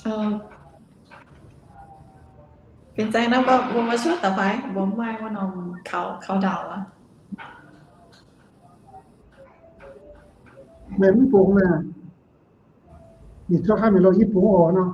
Benx zaangc naaiv mbuo, mbuo, mbuo cuotv daaih fai mbuo mv maaih wuov norm kaux, kaux ndau aqv. Meih mv bungx naaic, ninh cuotv haaix meih lo i bungx oc nor.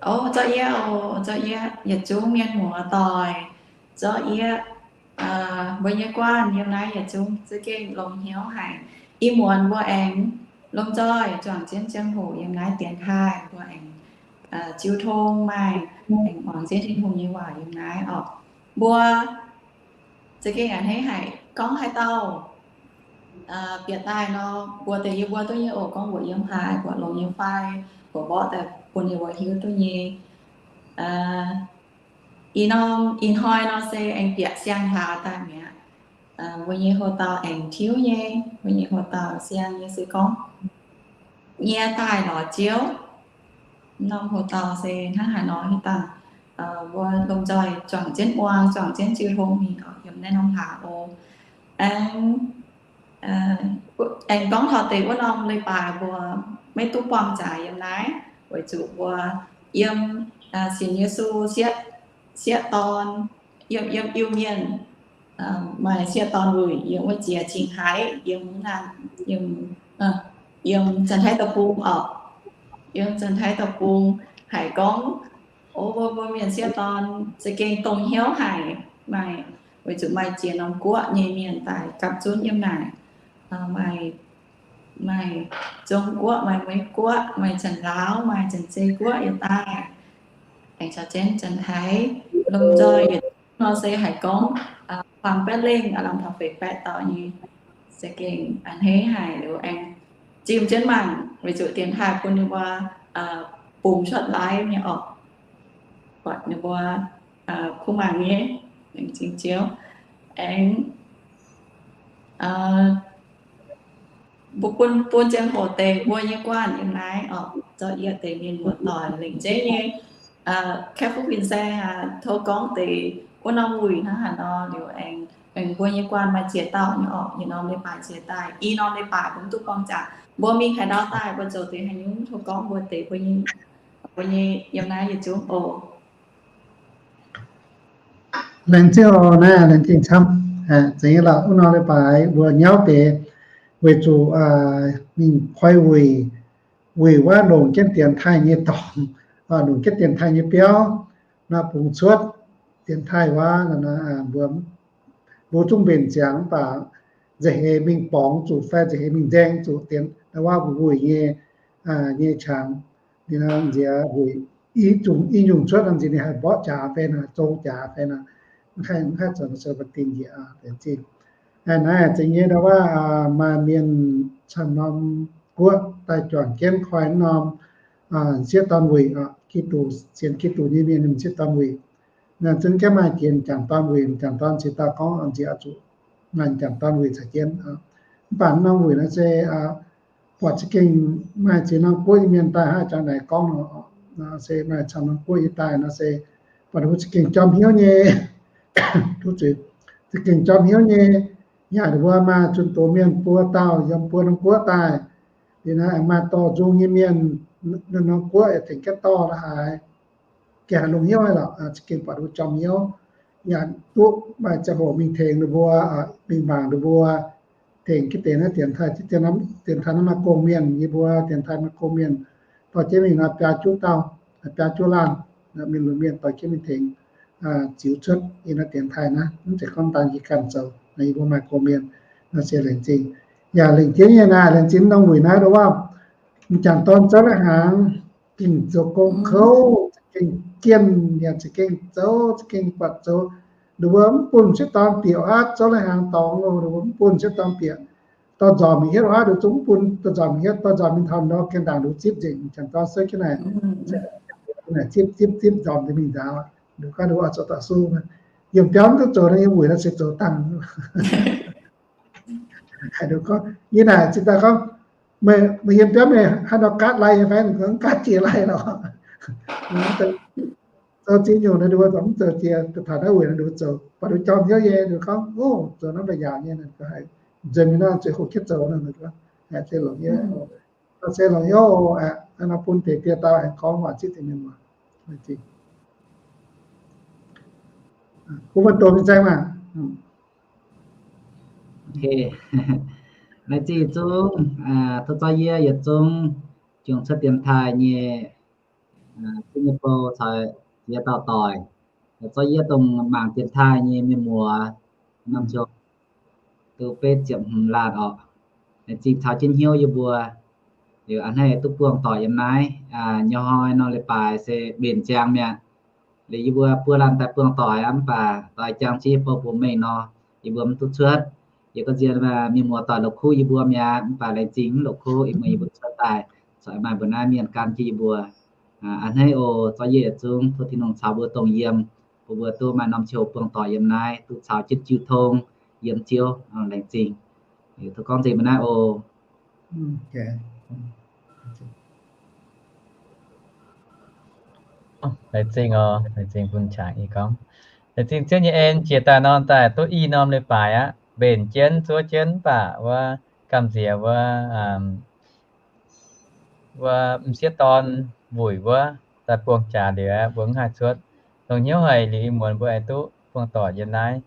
O, zorqv yie, o, zorqv yie, yietc zungv mienh muoz-doic, zorqv yie, mbuo nyei guanh yiem naaiv yietc zungv za'gengh longx hnyouv haic. Ih muonz mbuo aengx lomh nzoih juangc jienv ziangh hoc yiem naaiv dienx taaih, mbuo aengx jiu tong maaih, aengx muangx jienv Tin-Hungh nyei waac yiem naaiv oc. Mbuo za'gengh a'hneiv haic gorngv haaix dauh bieqc daaih nor, mbuox deix yie mbuo duqv nyei oc, gorngv mbuox yiem haaix, mbuox longx nyei fai, mbuox mborqv daaih bun yie mbuo hiuv duqv nyei. Ih norm ih hnoi nor se aengx bieqc siang-hlaax daaih mi'aqv. Mbuo nyei houx-dauh aengx tiuv nyei, mbuo nyei houx-dauh siang nyei se gorngv nyie daaih lorz Ziouv. Norm houx-dauh se hnangv haaix nor hitv dangh, mbuo lomh nzoih juangc jienv muangx, juangc jienv jiu tong mingh oc, yiem naaiv norm hlaax oc. Aengx, aengx gorngv taux deix wuov norm leiz-baaix mbuo maiv duqv buangh jaax yiem naaiv, weic zuqc mbuo yiem sienx Yesu sieqv, sieqv dorn, yiem, yiem Iu-Mienh maaih sieqv dorn wuic yiem wuov jiex Qinghai, yiem naaiv, yiem, yiem Janx-Taiv deic-bung oc. Yiem Janx-Taiv deic-bung haiz gorngv, o, mbuo, mbuo mienh sieqv dorn za'gengh dongh hnyouv haic, maaih, weic zuqc maaih jiex norm guoqv nyei mienh daaih gapv zunv yiem naaic. Maaih, maaih Zong-Guoqv, maaih Meiv-Guoqv, maaih Janx-Laauv, maaih Janx-Zei Guoqv yietc daaih, aengx caux jienv Janx-Taiv. Lomh nzoih yietc nor se haiz gorngv, faam baeqv lengh aav lamh taux feix baeqv dauh nyei za'gengh a'hneiv haic liuz aengx zimh jienv mangc weic zuqc dienx taaih bun ninh mbuo bungx cuotv live nyei orqc, buatc ninh mbuo kuv mangc nyei, laengz zingh Ziouv. Aengx mbuo bun, bun ziangh hoc deix mbuo nyei guanh yiem naaiv orqc, zorqv yie deix mienh muoz-doic lengc jeiv nyei, kaeqv fuqv fin-saeng aqv, tov gorngv deix wuov norm wuic hnangv haaix nor liuz aengx, aengx mbuo nyei guanh maaih ziex dauh nyei orqc, yietc norm leiz-baaix ziex daaih, i norm leiz-baaix mbuo mv duqv buangh jaax. Mbuo mingh haaix ndau daaih mbuo zoux deix haaix nyungc, tov gorngv mbuo deix mbuo nyei, mbuo nyei yiem naaiv yietc zungv oc. Laengz zingh oc, naaiv laengz zingh camv. Zeiz nyei lorqc, wuov norm leiz-baaix mbuo nyauv deix weic zuqc mingh koi wuic, wuic wuov longc jienv dienx taaih nyei dorngx, longc jienv dienx taaih nyei biauv, naaiv bungx cuotv dienx taaih wuov, mbuo, mbuo zungv mbenc ziangx mv baac nza'heix mingh borngz zuqc fai nza'heix mingh nzaeng zuqc dienx wuov wuic nyei, nyei qangx, ninh nziex wuic i nyungc cuotv nor nziex ninh haih mborqv jaax fai nor, zong jaax fai nor, mv haih, mv haih zoux nor se ba'din njiec. Naaiv zeiz nyei ndau wuov maaih mienh camv norm guoqv daaih juangc jienv koi norm m'sieqv dorn wuic, Giduc, sienx Giduc nyei mienh m'sieqv dorn wuic. Naaiv zungv jangv maaih jiex m'jangc dorn wuic, m'jangc dorn cingx daaih gorngv nziex oix zuqc maaih m'jangc dorn wuic caux jienv. Mv baac norm wuic naaiv se buatc za'gengh maaih ziex norm guoqv nyei mienh daaih hnangv jangx naaic gorngv nor, se maaih camv norm guoqv nyei daaih nor se buatc ninh mbuo za'gengh jorm hnyouv nyei, duqv zuiz, za'gengh jorm hnyouv nyei. Yaac ninh mbuo maaih zunh doz mienh buo dauh yiem buo norm guoqv daaih. Liuz naaiv aengx maaih dorh nzung nyei mienh, norm guoqv yaac tengx jienv dorh la'haaix. Gengh haiz longx hnyouv haic lorqc, za'gengh buatc ninh mbuo jorm hnyouv. Yaac duqv maaih ziangh hoc mingh tengx ninh mbuo, mingh mangc ninh mbuo, tengx jienv deix naaiv dienx taaih, dienx taaih naaiv maaih gong-mienh, yie mbuo dienx taaih maaih gong-mienh, dorh jienv mingh naaiv biaa juqv dauh, biaa juqv laanh, mienh lunx mienh dorh jienv mingh tengx ziux cuotv yiem naaiv dienx taaih naaiv. Mv zeiz gorngv daan yie ganh zoux, yie mbuo maaih gong-mienh, naaiv se laengz zingh. Yaac lengc jeiv nyei naaiv, laengz zingh norm wuic naaiv ndau wuov m'jangc dorn zouv lai-hnaangx, gengh zoux gong kouv, za'gengh jienh yaac za'gengh zoux, za'gengh buatc zoux. Ninh mbuo mv bun m'sieqv dorn bieqc aqv, zouv lai-hnaangx dorngx loh, ninh mbuo mv bun m'sieqv dorn bieqc. Dorh nzormc mingh hietv aqv, ninh zungv mv bun dorh nzormc mingh hietv, dorh nzormc mingh taux nor, gengh ndaangc ninh zipv nzengc, m'jangc dorn souv jienv naaic, zipv, zipv, zipv nzormc daaih mingh nzaaux. Ninh gorngv ninh mbuo oix zoux taux sung, yiem biauv mv duqv zoux, yiem wuic naaiv se zoux dangh. Ninh gorngv, yie naaic cingx daaih gorngv, meih yiem biauv meih haaix nor gaatv lai nyei fai? Ninh gorngv, gaatv jiex lai lorqc. Zoux ziex nyungc nor, ninh mbuo mv zoux jiex, taux naaiv wuic nor ninh mbuo zoux, buatc ninh jorm hnyouv nyei, ninh gorngv, o, zoux naaiv mbuo yaauc nyei, nzuonx mingh nor zuqc hoqc jienv zoux nor, se longc hnyouv, se longc hnyouv, bun deix dieh dauh aengx gorngv waac zipv deix mienh muoz. Kuv mbuo doqc mingh zaeng maah. Laengz zingh yietc zungv, tov zorqv yie yietc zungv juangc cuotv dienx taaih nyei zingh nyei bou caux ziex dauh doic, zorqv yie dongh mangc dienx taaih nyei mienh muoz, norm ziouc duqv betv ziepc hmz laanh orqc. Laengz zingh caux jienv hnyouv yie mbuo. Liuz a'hneiv duqv buangh doic yiem naaiv, nyoh hnoi nor leiz-baaix se mbenc ziangx mi'aqv. Liuz yie mbuo buo laanh daaih buangh doic aqv, mv baac doix jangx jienv yie bou mbuox mengh nor, yie mbuo mv duqv cuotv. Yie gorngv nziex mienh muoz doic la'kuqv yie mbuo mi'aqv, mv baac laengz zingh mv la'kuqv, ih muonz yie mbuo cuotv daaih, corc maaih mbuo naaiv mienh gan jienv yie mbuo. A'hneiv oc, zorqv yie yietc zungv tov Tin-Hungh caux mbuo dongh yiem, bun mbuo duqv maaih norm ziouc buangh doic yiem naaiv, duqv caux jienv jiu tong yiem Ziouv, laengz zingh. Tov gorngv nzengc mbuo naaiv oc. Laengz zingh oc, laengz zingh bun qangx i gorngv. Laengz zingh Ziouv nyei en, jiex daaih norm daaih duqv i norm leiz-baaix aqv, mbenc jienv zuov jienv mv baac wuov gamh nziex wuov, wuov m'sieqv dorn wuic wuov daaih buangh jaax liuz aqv, mbuo mv haih cuotv. Longc hnyouv haic liuz ih muonz mbuo aengx duqv buangh doic yiem naaiv.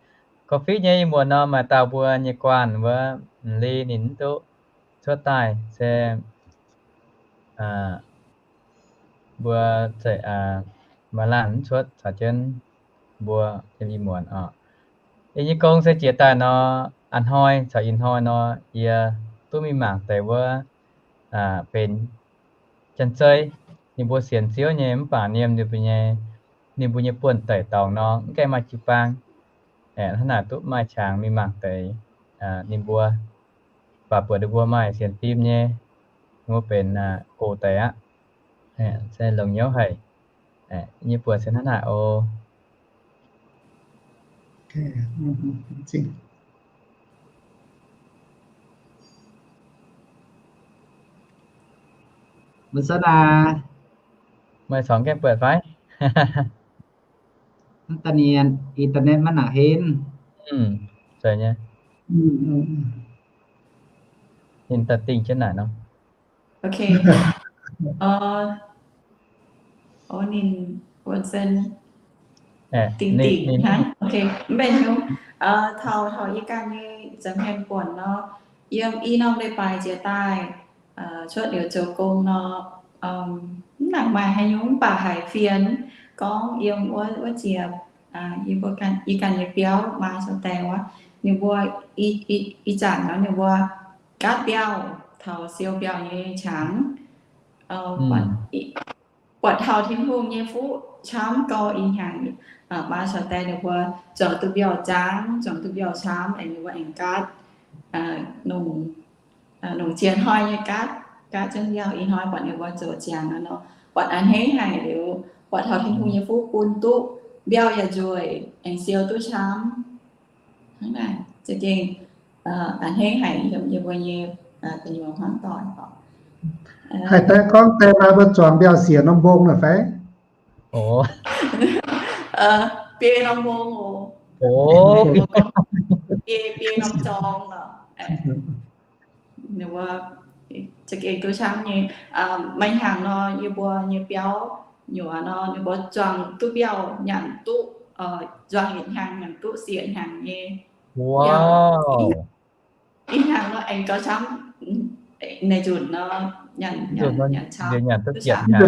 Gorngv fiqv nyei ih muonz nor maaih dauh mbuo nyei guanh wuov m'li ninh mv duqv cuotv daaih se mbuo zeiz maaih laanh mv cuotv caux jienv mbuo yiem ih muonz oc. Yie nyei gong se jiex daaih nor, a'hnoi caux ih hnoi nor yie duqv mingh mangc deix wuov benx janx-zei, ninh mbuo sienx Ziouv nyei mv baac yiem ninh mbuo nyei, ninh mbuo nyei buonv-deic dorngx nor mv gaengh maaih jiu-baang. Hnangv naaic duqv maaih qangx mingh mangc deix ninh mbuo baac buatc ninh mbuo maaih sienx fim nyei, ninh mbuo benx gox deix aqv. Se longx hnyouv haic. Yie buatc se hnangv naaic oc. Mbuo sanh aac, meih corc gaengh buatc fai? Mv daaih ninh internet maiv nangc henv. Ninh daaih dingh jienv naaic nor. Ok. Ninh wuonh sen dingh dingh hnangv. Ok, mv benx hnyouv. Taux, taux yie ganh nyei nza'hmien buonc nor, yiem i norm leiz-baaix jiex daaih, cuotv liuz zoux gong nor, mv nangc maaih haaix nyungc mv baac haiz fienx gorngv yiem wuov, wuov jiex, yie mbuo ganh, yie ganh nyei biauv maa sou daeng wuov, ninh mbuo ih zanc nor ninh mbuo gaatv mbiauh taux siou mbiauh nyei qangx. Buatc taux Tin-Hungh nyei fuqv camv gau ih hnyangx, maa sou daeng ninh mbuo zuangx duqv mbiauh zaangv, zuangx duqv mbiauh camv, aengx ninh mbuo aengx gaatv nongc, nongc jiex hnoi nyei gaatv, gaatv jienv mbiauh. Ih hnoi buatc ninh mbuo zoux ziangx nor, buatc a'hneiv haic liuz, buatc taux Tin-Hungh nyei fuqv bun duqv mbiauh yaac nzueic, aengx siou duqv camv. Hnangv naaic za'gengh a'hneiv haic yiem yie mbuo nyei gu'nyuoz hmuangv doic oc. Haih daaih gorngv deix maaih mbuo zuangx mbiauh siec norm mbong naaic fai? Biei norm mbong oc. Biei, biei norm zorng oc. Ninh mbuo za'gengh duqv camv nyei. Maaih hnyangx nor, yie mbuo nyei biauv nyuoz nor, ninh mbuo zuangx duqv mbiauh nyanc duqv, zuangx yietc hnyangx nyanc duqv siec hnyangx nyei. Ih hnyangx nor aengx gauh camv, naaic nzunc nor nyanc, nyanc, nyanc camv, nyanc duqv ziepc hnyangx.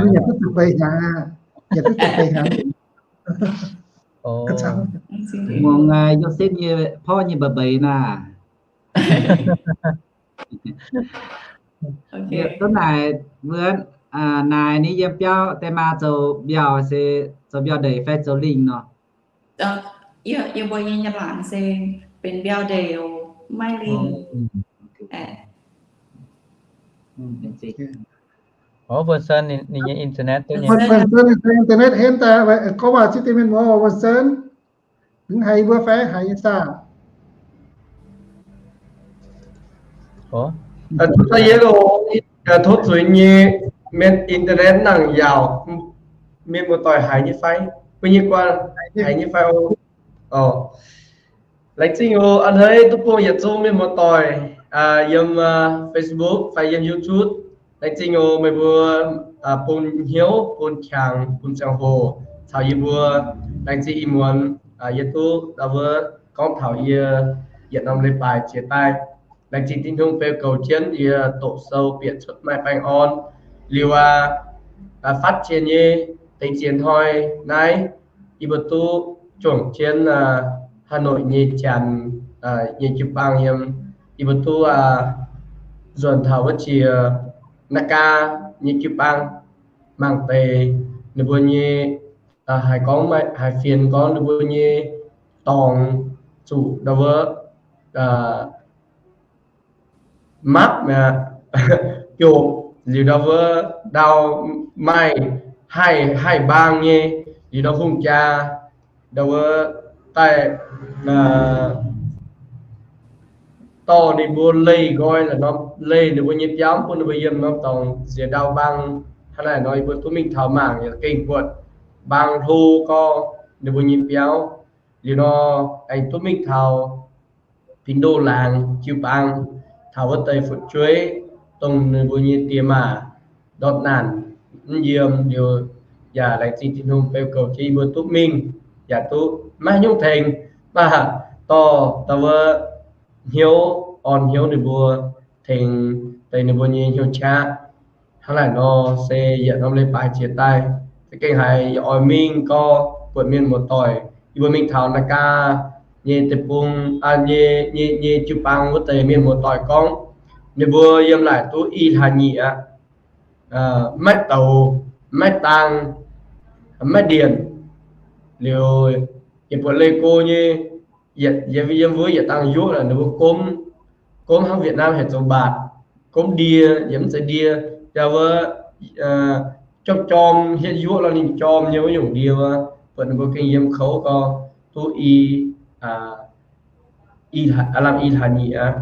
Muangx Yosepv nyei porv nyei mba'mbeix naaic. Duqv naaic mbuo naaic ninh yiem biauv deix maa zoux mbiauh se zoux mbiauh ndeic fai zoux lingh nor? Yie mbuo nyei nyaanh laangz se benx mbiauh ndeic, maiv lingh. Wuov Vincent ninh nyei internet duqv nyei. Vincent internet henv daaih, gorngv waac ziex dienh mienh muoz Vincent. Mv haiz mbuo fai haiz nyei saah? Tov zuiz nyei, mienh internet nangc yaauc, mienh muoz-doic haiz nyei fai? Mbuo nyei guanh haiz nyei fai oc? Laengz zingh oc, a'hneiv duqv bun yietc zungv mienh muoz-doic yiem Facebook fai yiem YouTube. Laengz zingh oc meih mbuo bun hnyouv, bun qangx, bun ziangh hoc caux yie mbuo. Laengz zingh ih muonz yie duqv ndau wuov gorngv taux yie yietc norm leiz-baaix jiex daaih. Laengz zingh Tin-Hungh beu goux jienv yie doqc sou bieqc cuotv maaih baengh orn. Liuz aqv, fatv jiex nyei deix ziex hnoi naaiv, yie mbuo duqv juangc jienv Hà Nội nyei janx nyei jiu-baang yiem, yie mbuo duqv nzuonx taux wuov jiex Naga nyei jiu-baang. Mangc deix ninh mbuo nyei haiz gorngv, haiz fienx gorngv ninh mbuo nyei dorngx zuqc ndau wuov mapv mi'aqv, biopv liuz ndau wuov ndau maaih haih, haih mbaang nyei, liuz ndau hungh jaa ndau wuov daaih dorh ninh mbuo leih nqoi la'norm, leih ninh mbuo nyei biauv bun ninh mbuo yiem norm dorngx nziex ndau mbaang. Hnangv naaic nor yie mbuo duqv mingh taux mangc yaac gengh buatc mbaang hlo gorx ninh mbuo nyei biauv. Liuz nor aengx duqv mingh taux Binh Ndoh Laangz jiu-baang, taux wuov deix fu'jueiv dongh ninh mbuo nyei diex maac ndortv naanc mv yiem liuz, yaac laengz zingh Tin-Hungh beu goux jienv yie mbuo duqv mingh, yaac duqv maiv nyungc tengx, mv baac dorh ndau wuov hnyouv, orn hnyouv ninh mbuo, tengx deix ninh mbuo nyei hnyouv qaqv. Hnangv naaic nor se yietc norm leiz-baaix jiex daaih, za'gengh haiz yaac oix mingh gorx buatc mienh muoz-doic. Yie mbuo mingh taux Naga nyei deic-bung, nyei, nyei, nyei jiu-baang wuov deix mienh muoz-doic gorngv, ninh mbuo yiem naaic duqv i hlaax nyieqc aqv, maiv douz, maiv daang, maiv ndienc. Liuz, yietc buatc leih go nyei, yietc, yiem wuov yietc dangh yuoqv ninh mbuo gomv, Gomv hnangv Việt Nam heuc zoux bạt. Gomv ndie yaac mv zeiz ndie, yaac wuov jorm jorm hietv yuoqv lorz ninh jorm nyei wuov nyungc ndie wuov, buatc ninh mbuo gengh yiem kouv gorngv duqv i, i lamh i hlaax nyieqc aqv.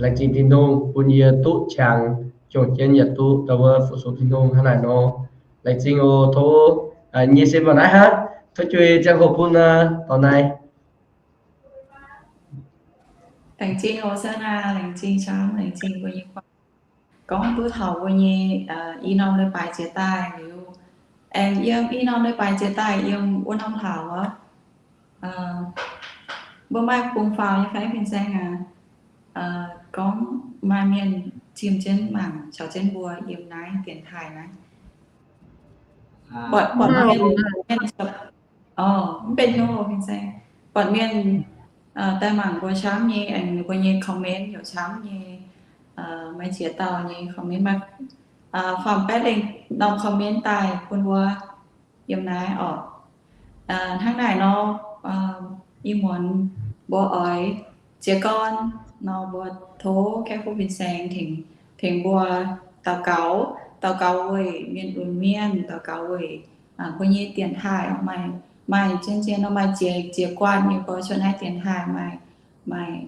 Laengz zingh Tin-Hungh bun yie duqv qangx, jomc jienv yaac duqv dongh wuov fu-sux Tin-Hungh hnangv naaic nor. Laengz zingh oc. Tov nyei se mbuo naaiv hnangv, tov juix ziangh hoc bun dorh naaiv. Laengz zingh oc, Sena, laengz zingh camv, laengz zingh mbuo nyei gorngv duqv taux mbuo nyei i norm leiz-baaix jiex daaih liuz, aengx yiem i norm leiz-baaix jiex daaih yiem wuov norm hlauv wuov, mbuo maaih bungx faaux nyei fai fin-saeng aac, gorngv maaih mienh zimh jienv mangc caux jienv mbuo yiem naaiv dienx taaih naaiv. Buatc, buatc mienh, mienh, mv benx hnyouv fin-saeng, buatc mienh daaih mangc mbuo camv nyei, aengx ninh mbuo nyei comment yaac camv nyei, maaih ziex dauh nyei comment, maaih faam baeqv lengh norm comment daaih bun mbuo yiem naaiv oc. Hnangv naaic nor, ih muonz mbuo oix jiez gorn nor, mbuo tov Kaiv Fuqv Fin-Saeng tengx, tengx mbuo daux gaux, daux gaux weic mienh lunx mienh, daux gaux weic mbuo nyei dienx taaih maaih, maaih zien-zien nor maaih jiex, jiex guanh nyei mbuo cuotv naaiv dienx taaih maaih, maaih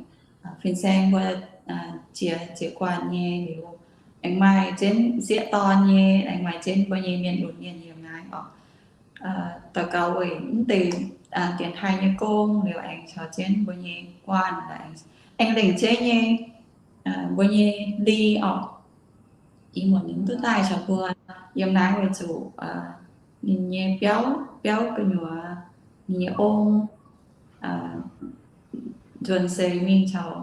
fin-saeng mbuo jiex, jiex guanh nyei liuz, aengx maaih jienv sieqv dorn nyei, aengx maaih jienv mbuo nyei mienh lunx mienh yiem naaiv oc. Daux gaux weic mv deix dienx taaih nyei gong liuz aengx caux jienv mbuo nyei guanh, aengx lengc jeiv nyei mbuo nyei li oc. Ih muonz ninh duqv daaih caux mbuo yiem naaiv weic zuqc ninh nyei biauv, biauv gu'nyuoz, ninh nyei ong nzuonx seix mingh caux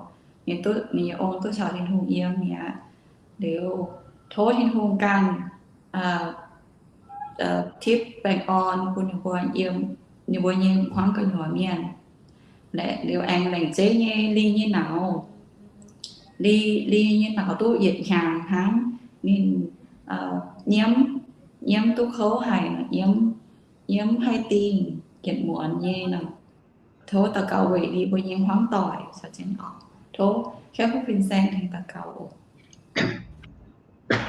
ninh duqv, ninh nyei ong duqv caux Tin-Hungh yiem mi'aqv. Liuz tov Tin-Hungh ganh tipv baengh orn bun ninh mbuo yiem, ninh mbuo nyei hmuangv gu'nyuoz mienh. Liuz aengx lengc jeiv nyei li nyei nauz, li, li nyei nauz duqv yietc hnyangx hnangv. Ninh nyiemv, nyiemv duqv kouv haic, nyiemv, nyiemv haih dingh yietc muonz nyei nor. Tov daux gaux weic li mbuo nyei hmuangv doic caux jienv oc. Tov Kaiv Fuqv Fin-Saeng tengx daux gaux oc.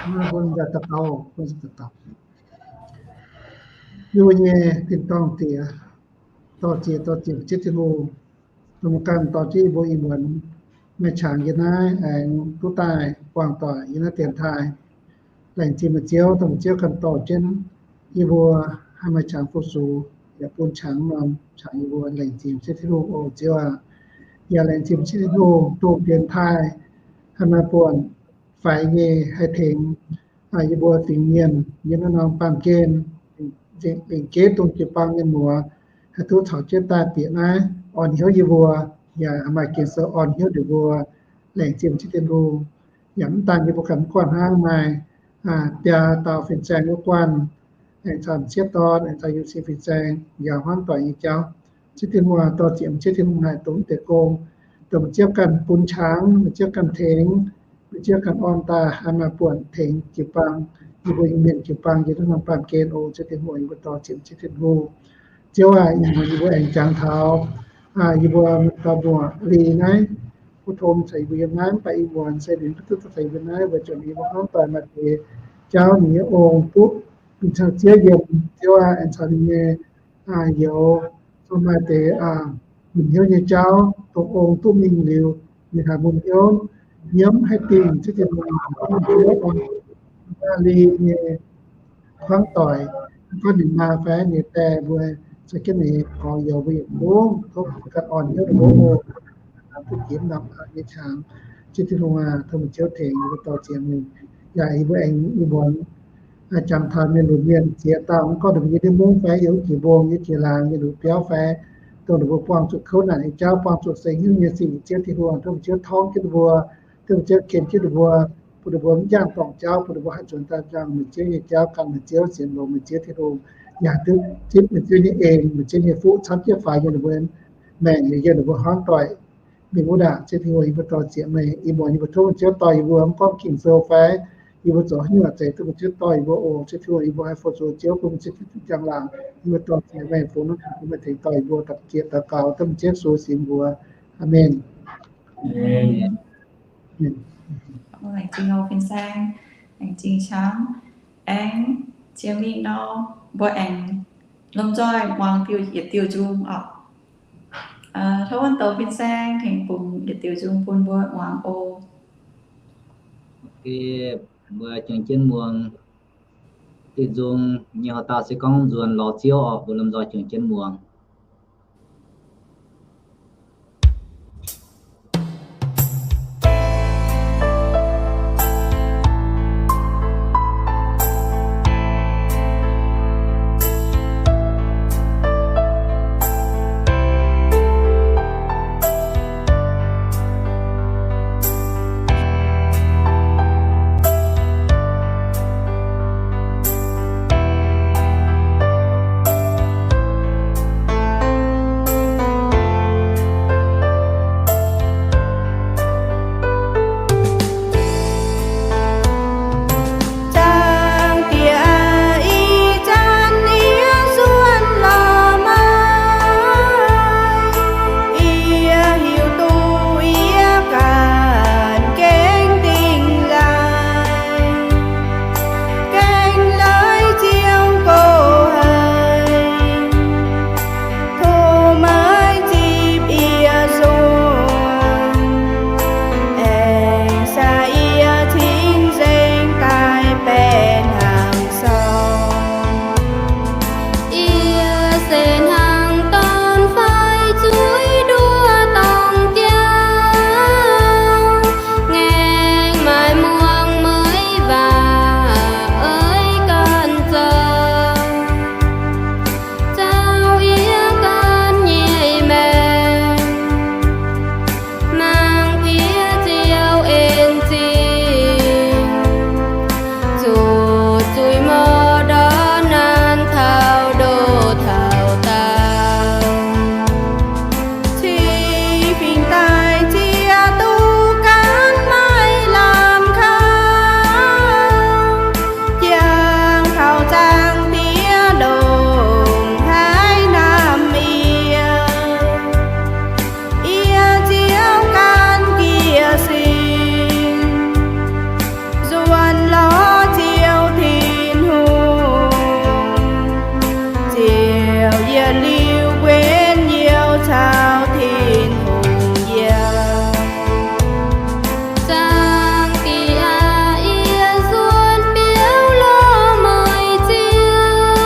Mbuo daux gaux, mbuo daux gaux. Yie mbuo nyei tin-dorngh Diex, dorh jiex dorh ziepc Ziouv Tin-Hungh, dongh ganh dorh jienv yie mbuo ih muonz maaih qangx yiem naaiv aengx duqv daaih buangh doic yiem naaiv dienx taaih. Laengz zingh meih Ziouv, dongh meih Ziouv ganh dorh jienv yie mbuo haih maaih qangx fu-sux, yaac bun qangx norm qangx yie mbuo. Laengz zingh Ziouv Tin-Hungh oc, Ziouv aac. Yaac laengz zingh Ziouv Tin-Hungh dongh dienx taaih haih maaih buonc faix nyei haih tengx yie mbuo fingx mienh yiem naaiv norm baamh gen, lengc jeiv dongh jiu-baang mienh muoz haih duqv caux jienv daaih bieqc naaiv orn hnyouv yie mbuo, yaac maaih Ging-Sou orn hnyouv ninh mbuo. Laengz zingh Ziouv Tin-Hungh. Yaac mv daan yie mbuo ganh mv guanh hnangv, maaih biaa dauh fin-saeng wuov guanh, aengx caux m'sieqv dorn, aengx caux Yu-Sin fin-saeng, yaac hmuangv doic nyei jauv. Ziouv Tin-Hungh aah, dorh ziepc m'sieqv Tin-Hungh naaic dongh mv deix gong, dongh meih Ziouv ganh bun qangx, meih Ziouv ganh tengx, meih Ziouv ganh orn daaih haih maaih buonc tengx jiu-baang, yie mbuo Iu-Mienh jiu-baang yiem naaiv norm baamh gen oc. Ziouv Tin-Hungh, yie mbuo dorh ziepc m'sieqv Tin-Hungh. Ziouv aac, ih muonz yie mbuo aengx jangx taux yie mbuo dauh muoc Li naaiv, butv-tong caux yie mbuo yiem naaiv, mv baac ih muonz se ninh mv duqv caux yie mbuo naaiv, weic zuqc ninh yie mbuo hmuangv doic maaih deix jauv ninh nyei ong duqv mingh caux Ziouv yiem. Ziouv aac, aengx caux ninh nyei youz, maaih deix lungh hnyouv nyei jauv, dongh ong duqv mingh liuz, ninh haiz lungh hnyouv nyiemv haih dingh, Ziouv Tin-Hungh, Li nyei hmuangv doic, mv gorngv ninh maa fai ninh die mbuo, caux jienv ninh gorx-youz mbuo yietc zungv, tov ganh orn hnyouv ninh mbuo oc. Duqv jiex norm aqv nyei qangx, Ziouv Tin-Hungh aac, tov meih Ziouv tengx yie mbuo dorh ziepc mingh. Yaac yie mbuo aengx ih muonz jangx taux mienh lunx mienh ziex dauh, mv gorngv ninh mbuo yiem ndiev mungv fai yiem wuov jiex mbong, yiem jiex laangz, yiem ninh mbuo biauv fai, dongh ninh mbuo buangh zuqc kouv naanc nyei jauv, buangh zuqc seix hnyouv nyei sic, Ziouv Tin-Hungh, tov meih Ziouv torngv jienv ninh mbuo, tov meih Ziouv ken jienv ninh mbuo, bun ninh mbuo mv njaangh dorngc jauv, bun ninh mbuo haih nzuonx daaih njaangh meih Ziouv nyei jauv, gan meih Ziouv, sienx longx meih Ziouv Tin-Hungh, yaac duqv zipv meih Ziouv nyei en, meih Ziouv nyei fuqv camv jienv faix yiem ninh mbuo maengc, yaac yiem ninh mbuo hmuangv doic. Mingh wuov ndaangc, Ziouv Tin-Hungh, yie mbuo dorh ziepc meih. Ih muonz yie mbuo tov meih Ziouv dorh yie mbuo, mv gorngv Ging-Sou fai yie mbuo zoux haaix nyungc zeiz, tov meih Ziouv dorh yie mbuo oc. Ziouv Tin-Hungh, yie mbuo haih fu-sux Ziouv, bun meih Ziouv njang-laangc. Yie mbuo dorh ziepc meih, fungx norm qangx bun meih tengx dorh yie mbuo, dapv jiex daux gaux tov meih Ziouv Yesu singx mbuox. Aamen. Laengz zingh oc fin-saeng, laengz zingh camv. Aengx jiex mingh nor, mbuo aengx lomh nzoih muangx diuh yietc diuh nzung oc. Tov wuonv douz fin-saeng tengx bungx yietc diuh nzung bun mbuo muangx oc. Mbuo jangx jienv muangx diuh nzung nyei horqc dauh se gorngv nzuonx lorz Ziouv oc. Mbuo lomh nzoih jangx jienv muangx. Zaangc Diex aah, ih zanc yie nzuonx lorz meih, yie hiuv duqv yie ganh gengh dingh laanh, gengh leiz Ziouv go haic. Tov meih zipv yie nzung, aengx saah yie cingx nzengc daaih baeqc hnaangx sorng. Yie se hnangv dorn-faix zuiz nduov dorng jauv, ngaengc maaih muangx meih waac, oix ganh zoux, zaux yie ganh nyei maengc. Mangc piex Ziouv en zingh, zuqc zuiz mor ndortv naanc taux ndoh taux daauh. Cing fingx daaih ziex duqv gaanv maiv lamh kaux, jangx taux Zaangc Diex ndongc haaix hnamv yie. Yie Ziouv gan jiez sin, nzuonx lorz Ziouv Tin-Hungh, ziouc yietc liuz guenv youh caux Tin-Hungh yiem. Zaangc Diex aah, yie nzuonx biaux lorz meih Ziouv,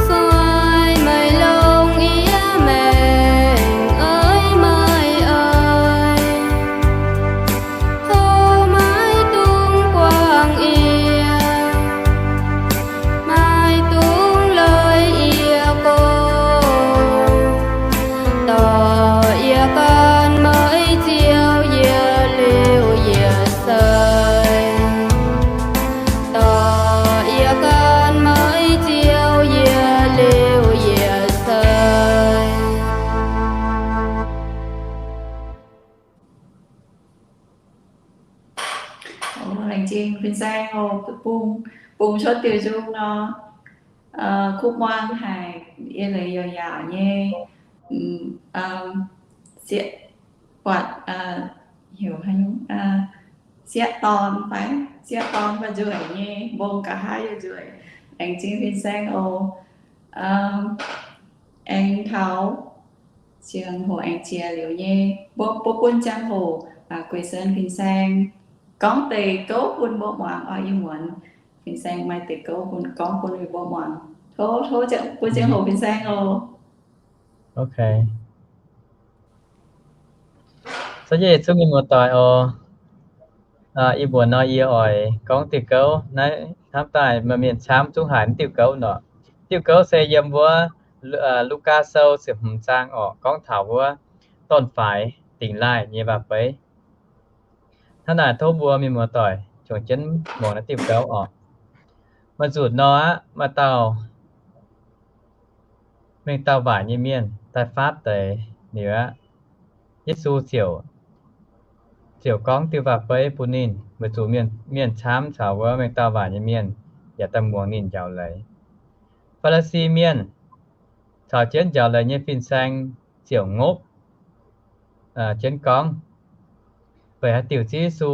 sueih meih longx yie maengc, oix meih oix. Tov maiv dungx buangh yie, maiv dungx leiz yie go, dorh yie gan meih Ziouv yietc liuz yietc seix, dorh yie gan meih Ziouv yietc liuz yietc seix. Laengz zingh fin-saeng oc. Bungx, bungx cuotv diuh nzung nor, kuv muangx haic, yie leiz youc yaauc nyei, sieqv, buatc, heuc haaix nyungc, sieqv dorn fai, sieqv dorn fai nzueic nyei, mbong nqa'haav yaac nzueic. Laengz zingh fin-saeng oc. Aengx taux ziangh hoc aengx jiex liuz nyei, mbuo bun ziangh hoc gueix sen fin-saeng gorngv deix gouv bun mbuo muangx oc. Ih muonz fin-saeng maaih deix gouv bun, gorngv bun mbuo muangx. Tov, tov bun ziangh hoc fin-saeng oc. Ok. Caux jienv yietc zungv mienh muoz-doic oc. Ih muonz nor yie oix gorngv diuh gouv naaiv hnamv daaih meih mienh camv zungv haiz mv diuh gouv nor. Diuh gouv se yiem wuov Lugaa Sou ziepc hmz zaang oc, gorngv taux wuov dorn-faix dingx laaih nyei waac-beiv. Hnangv naaic tov mbuo mienh muoz-doic juangc jienv muangx naaiv diuh gouv oc. Maaih nzunc nor aqv, maaih dauh mengh dauh waaic nyei mienh daaih faatv deix liuz aqv, Yesu ziouc, ziouc gorngv diuh waac-beiv bun ninh, weic zuqc mienh, mienh camv caux wuov mengh dauh waaic nyei mienh yaac daaih muangx ninh njaaux leiz. Faa^li^si Mienh caux jienv njaaux leiz nyei fin-saeng ziouc ngopv jienv gorngv, Feix haaix diuc Ziouv Yesu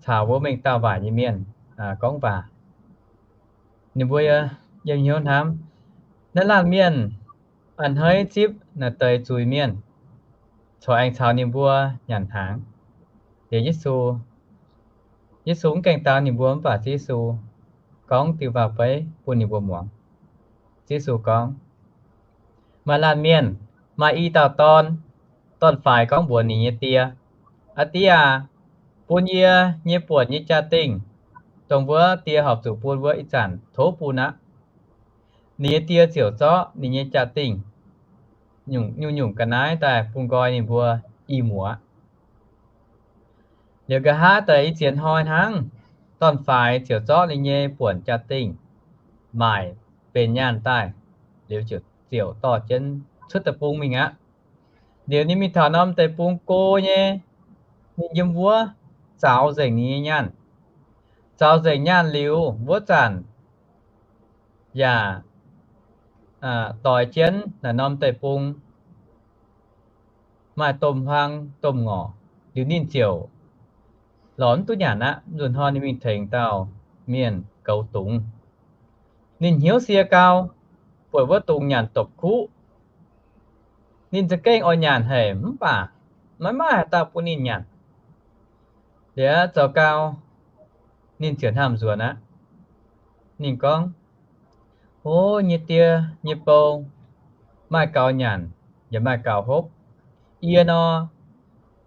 caux wuov mengh dauh waaic nyei mienh gorngv waac, ninh mbuo yiem hnyouv hnamv, naaiv laanh mienh a'hneiv zipv naaic deix zuiz-mienh, corc aengx caux ninh mbuo nyanc hnaangx. Liuz Yesu, Yesu mv gaengh dau ninh mbuo, mv baac Ziouv Yesu gorngv diuh waac-beiv bun ninh mbuo muangx. Ziouv Yesu gorngv, maaih laanh mienh maaih i dauh dorn. Dorn-faix gorngv mbuox ninh nyei die, Aa die aah, bun yie nyei buonc nyei jaa-dingh, dongh wuov die horpc zuqc bun wuov ih zanc tov bun aqv. Ninh nyei die ziouc zorqv ninh nyei jaa-dingh nyungc-nyungc ga'naaiv daaih bun nqoi ninh mbuo i muoz. Liuz nqa'haav deix i ziex hnoi hnangv, dorn-faix ziouc zorqv ninh nyei buonc jaa-dingh maaic benx nyaanh daaih, liuz ziouc dorh jienv cuotv deic-bung mingh aqv. Liuz ninh mingh taux norm deic-bung go nyei, ninh yiem wuov zaux nzengc ninh nyei nyaanh. Zaux nzengc nyaanh liuz wuov zanc yaac doix jienv naaic norm deic-bung maaih domh huaang domh ngorc. Liuz ninh ziouc lorz mv duqv nyanc aqv. Nzunc hnoi ninh mingh tengx dauh mienh goux dungz. Ninh hnyouv sie gau, buatc wuov dungz nyanc dopc kuqv. Ninh za'gengh oix nyanc haic mv baac maiv maaih haaix dauh bun ninh nyanc. Liuz zoux gau, ninh ziouc hnamv nzuonx aqv. Ninh gorngv, O nyei die nyei bou, maaih gaux nyanc yaac maaih gaux hopv. Yie nor,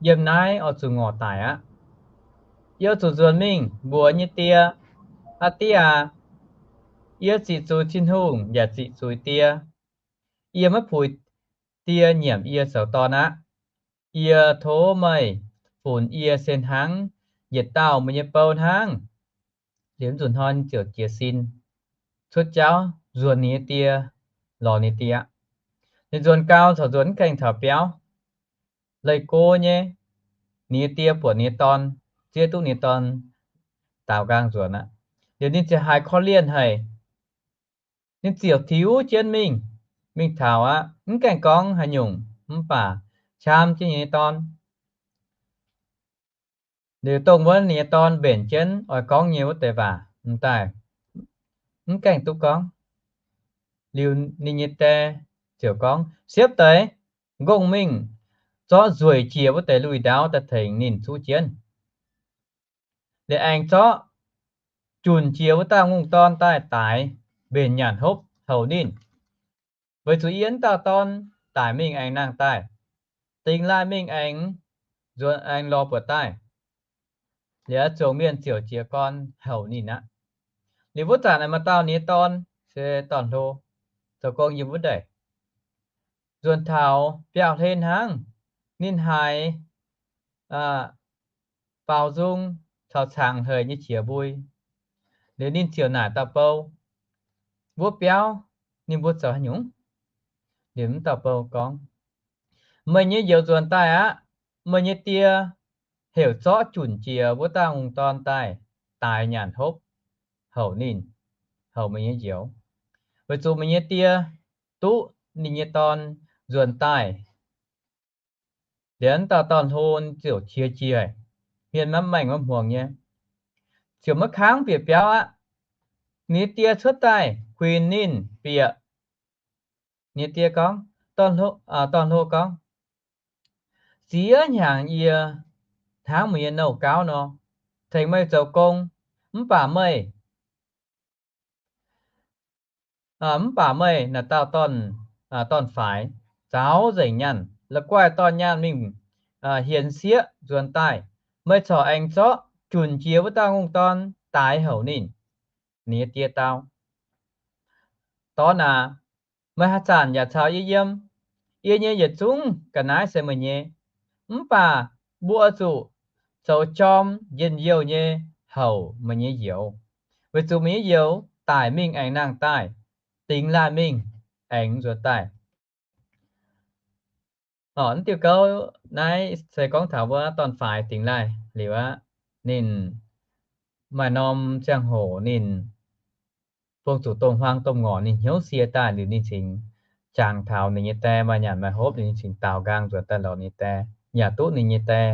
yiem naaiv oix zuqc ngorc daic aqv. Yie oix zuqc nzuonx mingh mbuox nyei die, Aa die aah, yie ziqc zuiz Tin-Hungh yaac ziqc zuiz die. Yie maiv puix die nyiemc yie zoux dorn aqv. Yie tov meih funx yie se hnangv yietc dauh meih nyei bou hnangv. Liuz nzunc hnoi ninh ziouc jiez sin cuotv jauv nzuonx ninh nyei die, lorz ninh die aqv. Ninh nzuonx gau corc nzuonx mv gaengh taux biauv, leih go nyei. Ninh nyei die buatc ninh nyei dorn, zieqv duqv ninh nyei dorn daaux nqaang nzuonx aqv. Liuz ninh ziouc haiz korv-lienh haic. Ninh ziouc tiux jienv mingh, mingh taux aqv, mv gaengh gorngv haaix nyungc mv baac qam jienv ninh nyei dorn. Liuz dongh wuov ninh nyei dorn mbenc jienv oix gorngv nyei wuov deix waac m'daaih, mv gaengh duqv gorngv. Liuz ninh nyei die ziouc gorngv, Siepv deix, nqongh mingh zorqv nzueic jiex wuov deix lui-ndauv daaih tengx ninh zuqv jienv. Liuz aengx zorqv junc jiex wuov dauh ngongh dorn daaih daix mbenc nyanc hopv houc ninh. Weic zuqc yie wuov dauh dorn daic mingh aengx nangh daaih, dingx laaih mingh aengx nzuonx, aengx lorz buatc daaih. Liuz zuangx mienh ziouc jiez gorn houc ninh aqv. Liuz wuov zanc maaih dauh ninh nyei dorn se dorn-hlo, zoux gong yiem wuov ndeic. Nzuonx taux biauv-hlen hnangv, ninh haiz baaux nzung caux cangx hleix nyei qiex mbui. Liuz ninh ziouc naaic dauh bou, wuov biauv ninh mbuo zoux haaix nyungc? Liuz wuov dauh bou gorngv, Meih nyei njoux nzuonx daaih aqv. Meih nyei die heuc zorqv junc jiex wuov dauh ngongh dorn daaih daix nyanc hopv houc ninh, houc meih nyei njoux, weic zuqc meih nyei die duqv ninh nyei dorn nzuonx daaih. Liuz wuov dauh dorn-hlo ziouc qiex jiez, mienh maiv maengh maiv hmuangx nyei, ziouc maiv kangv bieqc biauv aqv. Ninh nyei die cuotv daaih huinx ninh bieqc. Ninh nyei die gorngv, dorn-hlo gorngv, Ziex hnyangx yie hnangv meih nyei nouh gauv nor, tengx meih zoux gong, mv baac meih mv baac meih naaic dauh dorn-faix zaux nzengc nyaanh, la'guaih dorh nyaanh mingh hienx sieqv nzuonx daaih. Meih corc aengx zorqv junc jiex wuov dauh ngongh dorn daix houc ninh. Ninh nyei die dau, Dorn aac, meih haaix zanc yaac caux yie yiem? Yie nyei yietc zungv ga'naaiv se meih nyei. Mv baac mbuo zuqc zoux jorm njien-youh nyei houc meih nyei njoux, weic zuqc meih nyei njoux daic mingh aengx nangh daaih, dingx laaih mingh aengx nzuonx daaih. Mv diuh gouv naaiv se gorngv taux wuov dorn-faix dingx laaih liuz aqv. Ninh maaih norm ziangh hoc ninh buangh zuqc domh huaang domh ngorc ninh hnyouv sie daaih liuz ninh cingx jangx taux ninh nyei die maaih nyanc maaih hopv, ninh cingx daaux nqaang nzuonx daaih lorz ninh die, yaac duqv ninh nyei die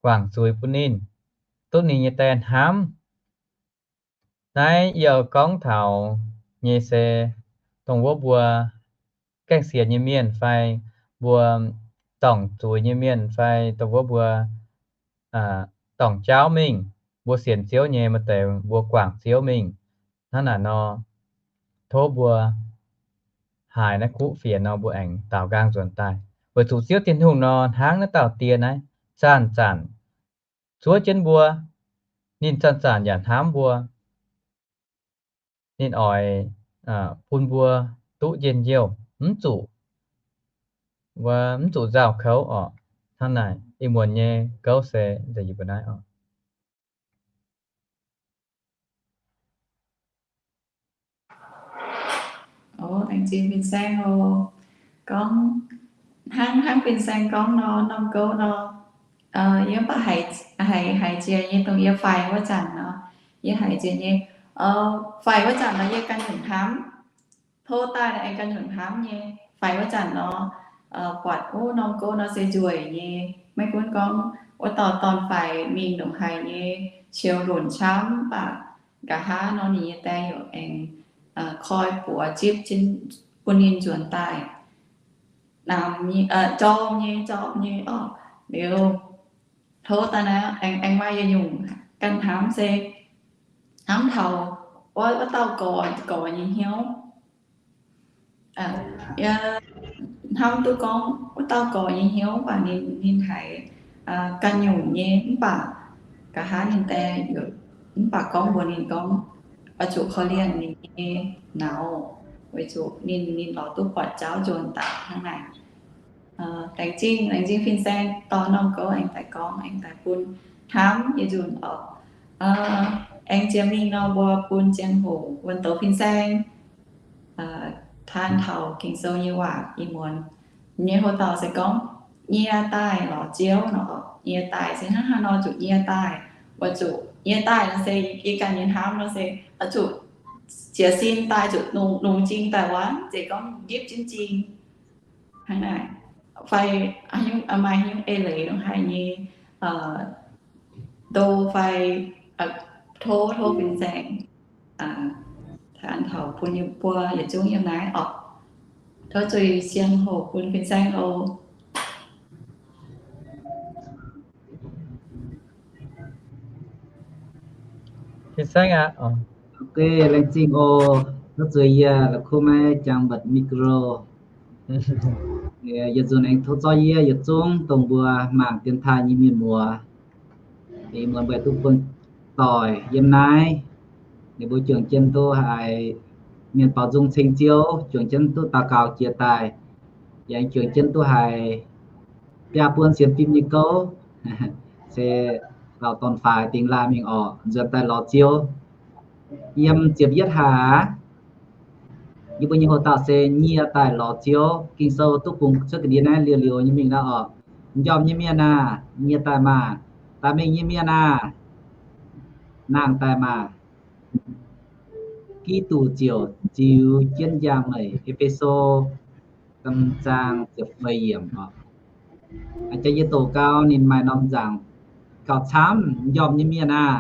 guangc zuiz bun ninh, duqv ninh nyei die hnamv. Naaiv yie gorngv taux nyei se dongh wuov mbuo gaengh sienx nyei mienh fai mbuo dorngc zuiz nyei mienh fai dongh wuov mbuo dorngc jauv mingh, mbuo sienx Ziouv nyei maaih deix mbuo guangc Ziouv mingh. Hnangv naaic nor, tov mbuo haiz naaiv kuv fienx nor mbuo aengx daaux nqaang nzuonx daaih, weic zuqc Ziouv Tin-Hungh nor hnangv naaiv dauh die naaiv, zanc zanc zuov jienv mbuo. Ninh zanc zanc yaac hnamv mbuo. Ninh oix bun mbuo duqv njien-youh, mv zuqc, mv zuqc nzauh kouv orqc. Hnangv naaic, ih muonz nyei gouv se nzengc yie mbuo naaiv orqc. Aengx zinh fin-saeng oc. Gorngv hnangv, hnangv fin-saeng gorngv nor, norm gouv nor, yie mv baac haiz, haiz, haiz jiex nyei dongh yie faix wuov zanc nor, yie haiz jiex nyei. Faix wuov zanc nor yie ganh nyungc hnamv. Tov daaih aengx ganh nyungc hnamv nyei. Faix wuov zanc nor, buatc wuov norm gouv nor se nzueic nyei. Maiv gunv gorngv wuov dauh dorn-faix mingh ndongc haaix nyei, qiu lunc camv mv baac nqa'haav nor ninh nyei die yaac aengx koi buoz zipv bun ninh nzuonx daaih. Namx, jorm nyei, jorm nyei orqc. Liuz, tov daaih naaiv aengx, aengx maaih yietc nyungc ganh hnamv se hnamv taux wuov, wuov dauh gorx, gorx nyei hnyouv. Yie hnamv duqv gorngv wuov dauh gorx nyei hnyouv mv baac ninh, ninh haiz ganh nyungc nyei mv baac nqa'haav ninh die mv baac gorngv mbuox ninh gorngv, oix zuqc korv-lienh ninh nyei nauz, weic zuqc ninh, ninh lorz duqv buatc jauv nzuonx daaih hnangv naaic. Laengz zingh, laengz zingh fin-saeng dorh norm gouv aengx daaih gorngv, aengx daaih bun hnamv yietc nzunc orqc. Aengx jiex mingh nor mbuo bun ziangh hoc wuonh douz fin-saeng taan taux Ging-Sou nyei waac ih muonz. Nyei hoc dauh se gorngv nyie daaih lorz Ziouv nor, nyie daaih se hnangv haaix nor zuqc nyie daaih. Weic zuqc nyie daaih nor se yie ganh nyei hnamv nor se zuqc jiez sin daaih, zuqc longx, longx jing daaih wuov, mv zeiz gorngv ndipv jienv jing hnangv naaic. Fai maaih haaix nyungc eix leiz longc haic nyei, ndo fai tov, tov fin-saeng taan taux bun yie mbuo yietc zungv yiem naaiv orqc. Tov zuiz siang hoc bun fin-saeng oc. Fin-saeng aqv. Ok, laengz zingh oc. Tov zuiz yie la'kuqv maiv jangx mba'micro. Yietc nzunc aengx tov zorqv yie yietc zungv dongh mbuo mangc dienx taaih nyei mienh muoz. Ih muonz mbuo duqv bun doic yiem naaiv, ninh mbuo juangc jienv duqv haiz mienh baaux nzung ceng Ziouv, juangc jienv duqv daux gaux jiex daaih, yaac juangc jienv duqv haiz biaa buonc sienx fim nyei gouv, se dauh dorn-faix dingx laaih mingh orqc, nzuonx daaih lorz Ziouv. Yiem ziepc yietv hlaax, yie mbuo nyei hoc dauh se nyie daaih lorz Ziouv. Ging-Sou duqv bungx cuotv ga'ndiev naaiv liuz liuz nyei mingh naaiv orqc. M'njormh nyei mienh aah! Nyie daaih maah! Daaih mingh nyei mienh aah! Nangh daaih maah! Giduc ziouc ziux jienv njang meih. E^fe^so zaang ziepc feix yiemc. Jaax yie doqc gau ninh maaih norm nzaangc gauh camv. M'njormh nyei mienh aah!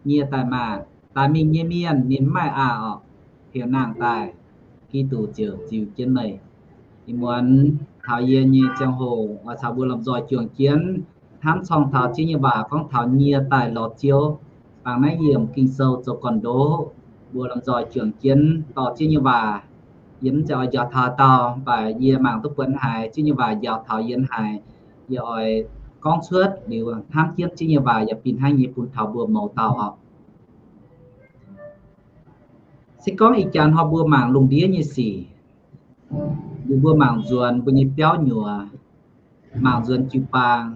Nyie daaih maah! Daaih mingh nyei mienh ninh mv maaih aah orqc. Heuc nangh daaih, Giduc ziouc ziux jienv meih. Ih muonz taux yie nyei ziangh hoc oix caux mbuo lomh nzoih juangc jienv hnamv corng taux Ziouv nyei waac gorngv taux nyie daaih lorz Ziouv. Bangc naaiv yiemc Ging-Sou zoux gorn-ndoqv, mbuo lomh nzoih juangc jienv dorh Ziouv nyei waac. Yie mv zeiz oix njaaux taux dauh, mv baac yie mangc duqv buatc haiz Ziouv nyei waac njaaux taux yie haiz, yie oix gorngv cuotv liuz hnamv jienv Ziouv nyei waac yaac fih hnangv nyei bun taux mbuo mouz dauh orqc. Se gorngv ih jaax hnoi mbuo mangc lungh ndiev nyei sic, liuz mbuo mangc nzuonx mbuo nyei biauv nyuoz, mangc nzuonx jiu-baang,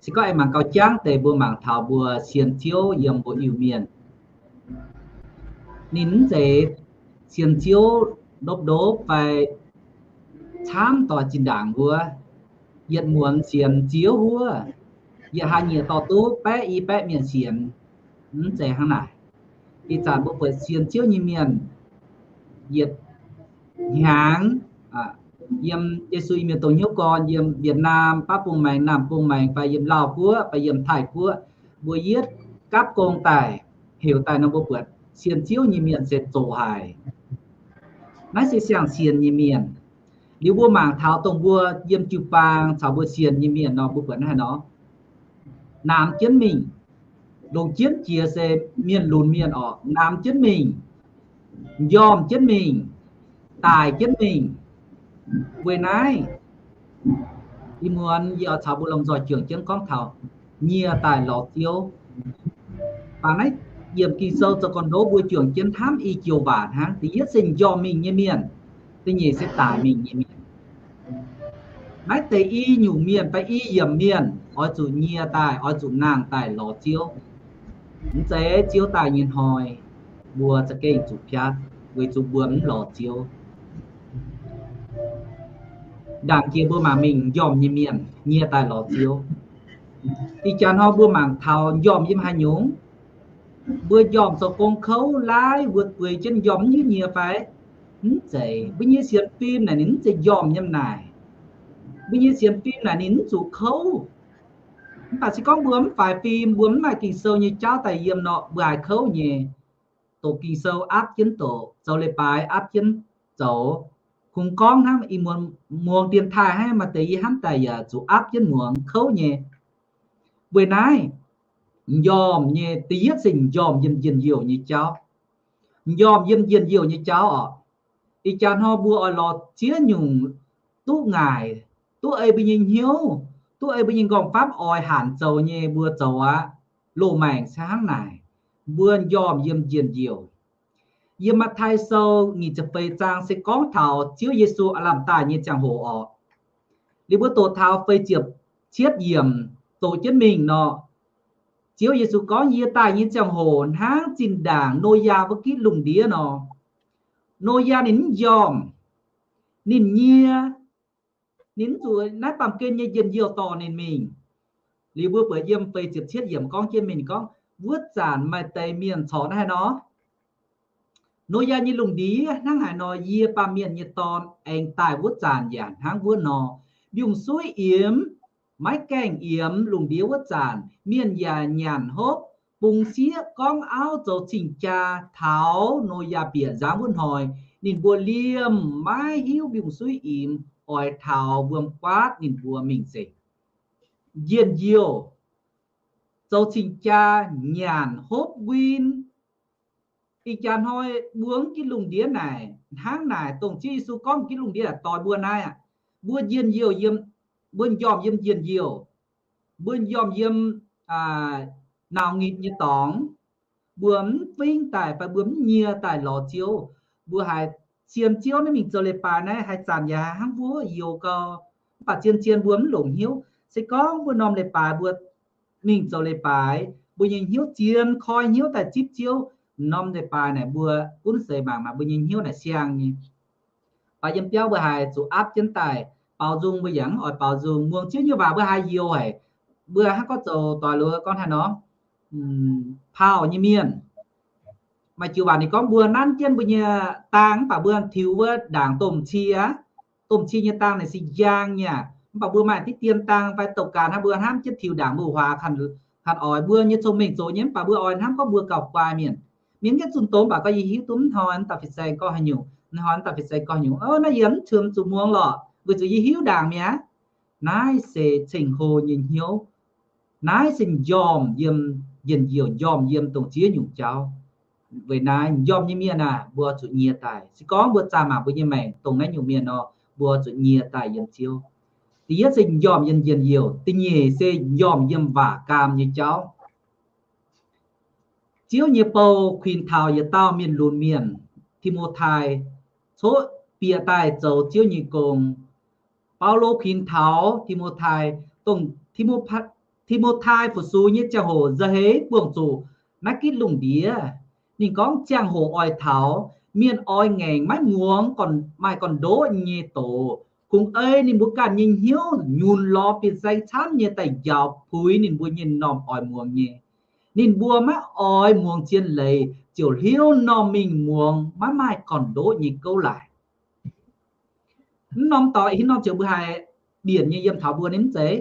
se gorngv aengx mangc gauh jangv deix mbuo mangc taux mbuo sienx Ziouv yiem mbuo Iu-Mienh, ninh mv zeiz sienx Ziouv ndopv-ndopv fai camv doix zinh ndaangc wuov. Yietc muonz sienx Ziouv wuov, yietc hlaax nyieqc dorh duqv baeqv i baeqv mienh sienx. Mv zeiz hnangv naaic. Ih zanc mbuo buatc sienx Ziouv nyei mienh yietc hnyangx yiem Yesu Iu-Mienh dongh hnyouv gorn yiem Việt Nam, Baav Bung Maengx, Naamh Bung Maengx, fai yiem Laauh Guoqv, fai yiem Taiv Guoqv, mbuo yietv gapv gong daaih, heuc daaih nor mbuo buatc sienx Ziouv nyei mienh se zoqc haic. Naaiv se siang-sienx nyei mienh. Liuz mbuo mangc taux dongh mbuo yiem jiu-baang caux mbuo sienx nyei mienh nor, mbuo buatc naaiv haaix nor, namx jienv mingh, longc jienv jiex se mienh lunx mienh orqc, namx jienv mingh, njormh jienv mingh, daic jienv mingh. Weic naaiv, ih muonz yie oix caux mbuo lomh nzoih juangc jienv gorngv taux nyie daaih lorz Ziouv. Baac naaiv yiemc Ging-Sou zoux gorn-ndoqv mbuo juangc jienv hnamv i joux waac hnangv. Da'yietv se njormh mingh nyei mienh, da'nyeic se daic mingh nyei mienh. Naaiv deix i nyungc mienh fai i yiemc mienh oix zuqc nyie daaih, oix zuqc nangh daaih lorz Ziouv. Mv zeiz Ziouv daaih nyei hnoi, mbuo za'gengh zuqc piatv, weic zuqc mbuo mv lorz Ziouv. Ndaangc jiex mbuo mangc mingh njormh nyei mienh nyie daaih lorz Ziouv. Ih jaax hnoi mbuo mangc taux njormh yiem haaix nyungc? Mbuo njormh zoux gong kouv laaiv wuotc bueix jienv njormh mv hiuv nyie fai? Mv zeiz. Mbuo nyei sienx fim naaic ninh mv zeiz njormh yiem naaic. Mbuo nyei sienx fim naaic ninh mv zuqc kouv. Mv baac se gorngv mbuo mv faix fim, mbuo mv maaih Ging-Sou nyei jauv daaih yiem nor, mbuo haih kouv nyei. Doqc Ging-Sou aapv jienv doqc, zoux leiz-baaix aapv jienv zoux. Kungx gorngv hnangv ih muonz muangx dienx taaih hnangv, maaih deix yie hnamv daaih yaac zuqc aapv jienv muangx, kouv nyei. Weic naaiv, njormh nyei, da'yietv se njormh yiem njien-youh nyei jauv. Njormh yiem njien-youh nyei jauv orqc. Ih jaax hnoi mbuo oix lorz ziex nyungc duqv ngaaic, duqv ei mbuo nyei hnyouv, duqv ei mbuo nyei nqorngv-famv oix hanc zoux nyei mbuo zoux aqv. Loz-maengc se hnangv naaic, mbuo njormh yiem njien-youh. Yiem Matv^taai Sou nyic ziepc feix zaang se gorngv taux Ziouv Yesu aav lamh daaih nyei ziangh hoc orqc. Liuz mbuo doqc taux feix ziepc cietv yiemc doqc jienv mingh nor, Ziouv Yesu gorngv, yie daaih nyei ziangh hoc hnangv zinh ndaangc Noyaa wuov gitv lungh ndiev nor. Noyaa ninh mv njormh, ninh nyie, ninh mv zuqc naaiv baamh gen nyei njien-youh dorh ninh mingh. Liuz mbuo buatc yiem feix ziepc cietv yiemc gorngv jienv mingh gorngv, wuov zanc maaih deix mienh corc naaiv haaix nor, Noyaa nyei lungh ndiev hnangv haaix nor, yie, Baamh Mienh nyei Dorn, aengx daaih wuov zanc yaac hnangv wuov nor. Mbiungc-suiv imx, maiv gaengh yiemx lungh ndiev wuov zanc, mienh yaac nyanc hopv, bungx sieqv, gorngv auv, zoux cing-jaa taux Noyaa bieqc nzangv wuov hnoi. Ninh mbuo liemh maiv hiuv mbiungc-suiv imx, oix taux wuom-guaatv ninh mbuo mingh nzengc. Njien-youh, zoux cing-jaa, nyanc hopv, win. Ih jaax hnoi mbuo mv gitv lungh ndiev naaic hnangv naaic, dongh Ziouv Yesu gorngv gitv lungh ndiev naaic doix mbuo naaiv aqv. Mbuo njien-youh yiem, mbuo njormh yiem njien-youh, mbuo njormh yiem nauz-nitc nyei dorngx, mbuo mv fingv daaih fai mbuo mv nyie daaih lorz Ziouv. Mbuo haiz zien Ziouv naaiv mingh zoux leiz-baaix naaiv, haaix zanc yaac hnangv wuov youx gau. Mv baac zien-zien mbuo mv longc hnyouv. Se gorngv mbuo norm leiz-baaix mbuo mingh zoux leiz-baaix, mbuo nyei hnyouv zien, koi hnyouv daaih zipv Ziouv, norm leiz-baaix naaic mbuo gunv seix mangc, mangc mbuo nyei hnyouv naaic siang nyei. Baac yiem biauv mbuo haiz zuqc aapv jienv daaih baaux nzung, mbuo yaac mv oix baaux nzung. Muangx Ziouv nyei waac mbuo haiz youx haic. Mbuo hnangv gorngv zoux doix-luoqc gorngv haaix nor, pauh nyei mienh. Maaih joux waac ninh gorngv mbuo nanv jienv mbuo nyei dang, mv baac mbuo tiux wuov ndaangc domh cie aqv. Domh cie nyei dang naaic se njang nyei aqv. Mv baac mbuo maaih diqv dien dang fai douc gaax hnangv, mbuo hnamv jienv tiux ndaangc mbuo huaax kanh oix. Mbuo nyei cong-mengh zoqc nyei, mv baac mbuo oix hnamv gorngv mbuo gauh guai mienh. Mienh mv gaengh zunh doz, mv baac gorngv yie hiuv duqv mv hnoi mv dauh fin-saeng gorngv haaix nyungc, mv hnoi mv dauh fin-saeng gorngv haaix nyungc. Naaiv yie mv zuqc muangx lorqc, weic zuqc yie hiuv ndaangc mi'aqv. Naaiv se ceng-hlo nyei hnyouv. Naaiv se njormh yiem njien-youh, njormh yiem dongh ziex nyungc jauv. Weic naaiv njormh nyei mienh aah, mbuo zuqc nyie daaih. Se gorngv mbuo zaah mangc mbuo nyei maengc dongh naaiv nyungc mienh nor, mbuo zuqc nyie daaih yiem Ziouv. Da'yietv se njormh yiem njien-youh, da'nyeic se njormh yiem waac gaam nyei jauv. Ziouv nyei bou kuinx taux yietc dauh mienh lunx mienh, Ti^mo^tai, coqv bieqc daaih zoux Ziouv nyei gong. Baulo kuinx taux Ti^mo^tai, dongh Ti^mo^tai fu-sux nyei ziangh hoc nzauh heix buangh zuqc naaiv gitv lungh ndiev. Ninh gorngv ziangh hoc oix taux, mienh oix ngaengc maiv muangx gorn-, maaih gorn-ndoqv nyei doz. Kungx ei ninh mbuo ganh nyei hnyouv nyunc lorz fin-saeng camv nyei daaih njaaux puix ninh mbuo nyei m'normh oix muangx nyei. Ninh mbuo maiv oix muangx zien leiz, ziouc hliouv m'normh mingh muangx maiv maaih gorn-ndoqv nyei gouv laic. Mv norm dorngx ih hnoi norm ziouc mbuo haih mbienc nyei yiem taux mbuo ninh mv zeiz.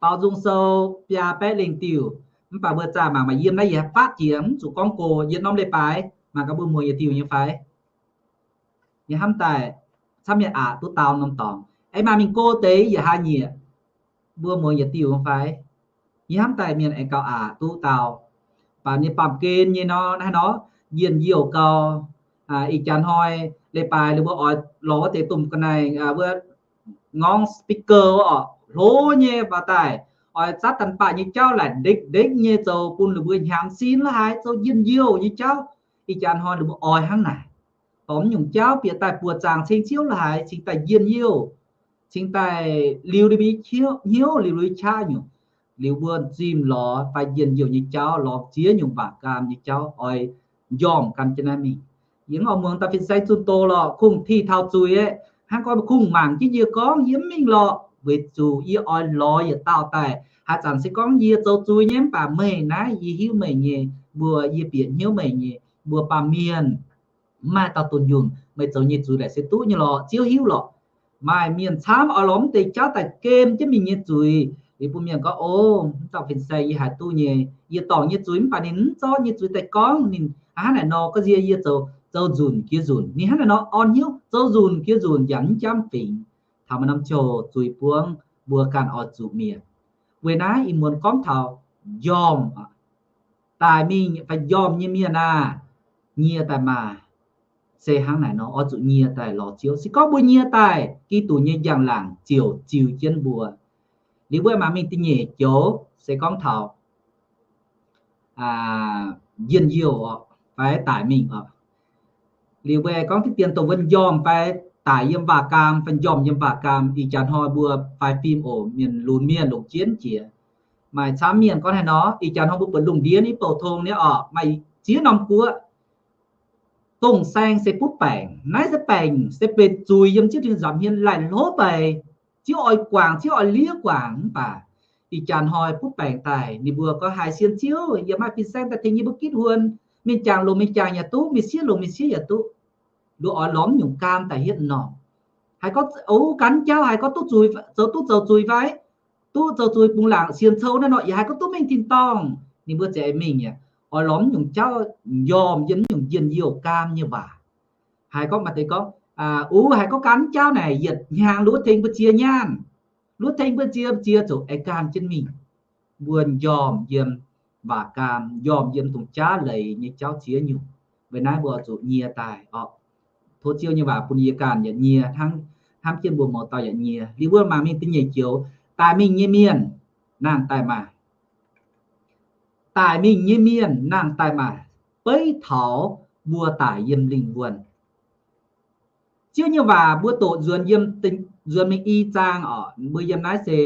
Baaux Nzung Sou biaa baeqv lengh diuh, mv baac mbuo zaah mangc maaih yiem naaiv yie faatv jiex mv zuqc gorngv go yietc norm leiz-baaix mangc gaax mbuo muangx yietc diuh nyei fai. Yie hnamv daaih camv mienh aqc duqv dau norm dorngx. Aengx maaih mingh go deix yietc hlaax nyieqc, mbuo muangx yietc diuh fai? Yie hnamv daaih mienh aengx gauh aqc duqv dau. Mv baac ninh baamh gen nyei nor, naaiv nor, njien-youh gau. Ih jaax hnoi leiz-baaix liuz mbuo oix lorz wuov deix domh ga'naaiv wuov ngorngv speaker oc, hlo nyei mv baac daaih oix zatv daaih baac nyei jauv laaic ndekv ndekv nyei zoux bun liuz mbuo hnyangx sin la'haaix zoux njien-youh nyei jauv. Ih jaax hnoi liuz mbuo oix hnangv naaic, dorh mv nyungc jauv bieqc daaih buoqc zaangc ceng Ziouv la'haaix cingx daaih njien-youh, cingx daaih liuz ninh mbuo nyei hnyouv, liuz ninh mbuo nyei qaqv nyungc, liuz mbuo zimh lorz fai njien-youh nyei jauv, lorz ziex nyungc waac gaam nyei jauv oix njormh gan jienv naaiv mingh. Yie oix muangx dauh fin-saeng zunh doz lorqc, kungx tih taux zuiz aeqv, hnangv gorngv kungx mangc jienv yie gorngv yie mv mingh lorqc, weic zuqc yie oix lorz yietc dauh daaih. Haaix zanc se gorngv yie zoux zuiz nyei mv baac meih naaiv yie hiuv meih nyei, mbuo yie bieqc hnyouv meih nyei, mbuo baamh mienh mv maaih dauh dunh yunh, meih zoux nyei zuiz laaic se duqv nyei lorqc, Ziouv hiuv lorqc. Maaih mienh camv oix lorz mv deix jauv daaih gem jienv mingh nyei zuiz. Liuz bun mienh gorngv, o, mv dauh fin-saeng yie haiz duqv nyei, yie dorngc nyei zuiz mv baac ninh mv zorqv nyei zuiz daaih gorngv, ninh hnangv naaic nor gorngv nziex yie zoux, zoux nzunc jiex nzunc, ninh hnangv naaic nor orn hnyouv, zoux nzunc jiex nzunc yaac mv jangv fingx. Taux maaih norm ziouc zuiz buangv, mbuo ganh oix zuqc mietc. Weic naaiv ih muonz gorngv taux njormh, daic mingh fai njormh nyei mienh aah, nyie daaih maah! Se hnangv naaic nor oix zuqc nyie daaih lorz Ziouv. Se gorngv mbuo nyie daaih, Giduc nyei njang-laangc ziouc ziux jienv mbuo. Liuz mbuo mangc mingh da'nyeic joux se gorngv taux njien-youh oc, fai daic mingh oc. Liuz mbuo gorngv diqv dien dongh wuov njormh fai daic yiem waac gaam fai njormh yiem waac gaam, ih jaax hnoi mbuo fai fim oc, mienh lunx mienh longc jienv jiex. Maaih camv mienh gorngv haaix nor, ih jaax hnoi mbuo buatc lungh ndiev nyei bouc tong nyei oc, maaih ziex norm guoqv. Dongh saeng se butv baengc, naaiv se baengc se benx zuiz yiem Ziouv Tin-Hungh nza'hmien laih hlopv baaih. Ziouv oix guangc, Ziouv oix liev guangc mv baac ih jaax hnoi butv baengc daaih, ninh mbuo gorngv haiz sienx Ziouv, yaac maaih fin-saeng daaih tengx yie mbuo gitv huon, mingh jangx longc mingh jangx yaac duqv, mingh siev longc mingh siev yaac duqv. Luov oix lorz mv nyungc gaam daaih hietv norm. Haiz gorngv, o, ganh jauv haiz gorngv duqv zoux, duqv zoux zuiz fai? Duqv zoux zuiz bungx laangc sienx cou naaiv nor, yaac haiz gorngv duqv mingh tin-dorngh. Ninh mbuo ziouc mingh aqv, oix lorz mv nyungc jauv njormh yiem mv nyungc njien-youh gaam nyei waac. Haiz gorngv maaih deix gorngv, o, haiz gorngv ganh jauv naaic yietc hnyangx luov tengx mbu'ziex nyaanh, luov tengx mbu'ziex, mbu'ziex ziouc aengx ganh jienv mingh. Mbuo njormh yiem waac gaam, njormh yiem dongh jaav leiz nyei jauv ziex nyungc. Weic naaiv mbuo oix zuqc nyie daaih oc. Tov Ziouv nyei waac bun yie ganh yaac nyie, hnamv jienv mbuo mouz dauh yaac nyie. Liuz mbuo mangc mingh da'nyeic joux, daic mingh nyei mienh nangh daaih maah! Daic mingh nyei mienh nangh daaih maah! Beiv taux mbuo daic yiem lingh wuonh. Ziouv nyei waac mbuo doqc nzuonx yiem, nzuonx mingh i zaang oc, mbuo yiem naaiv se,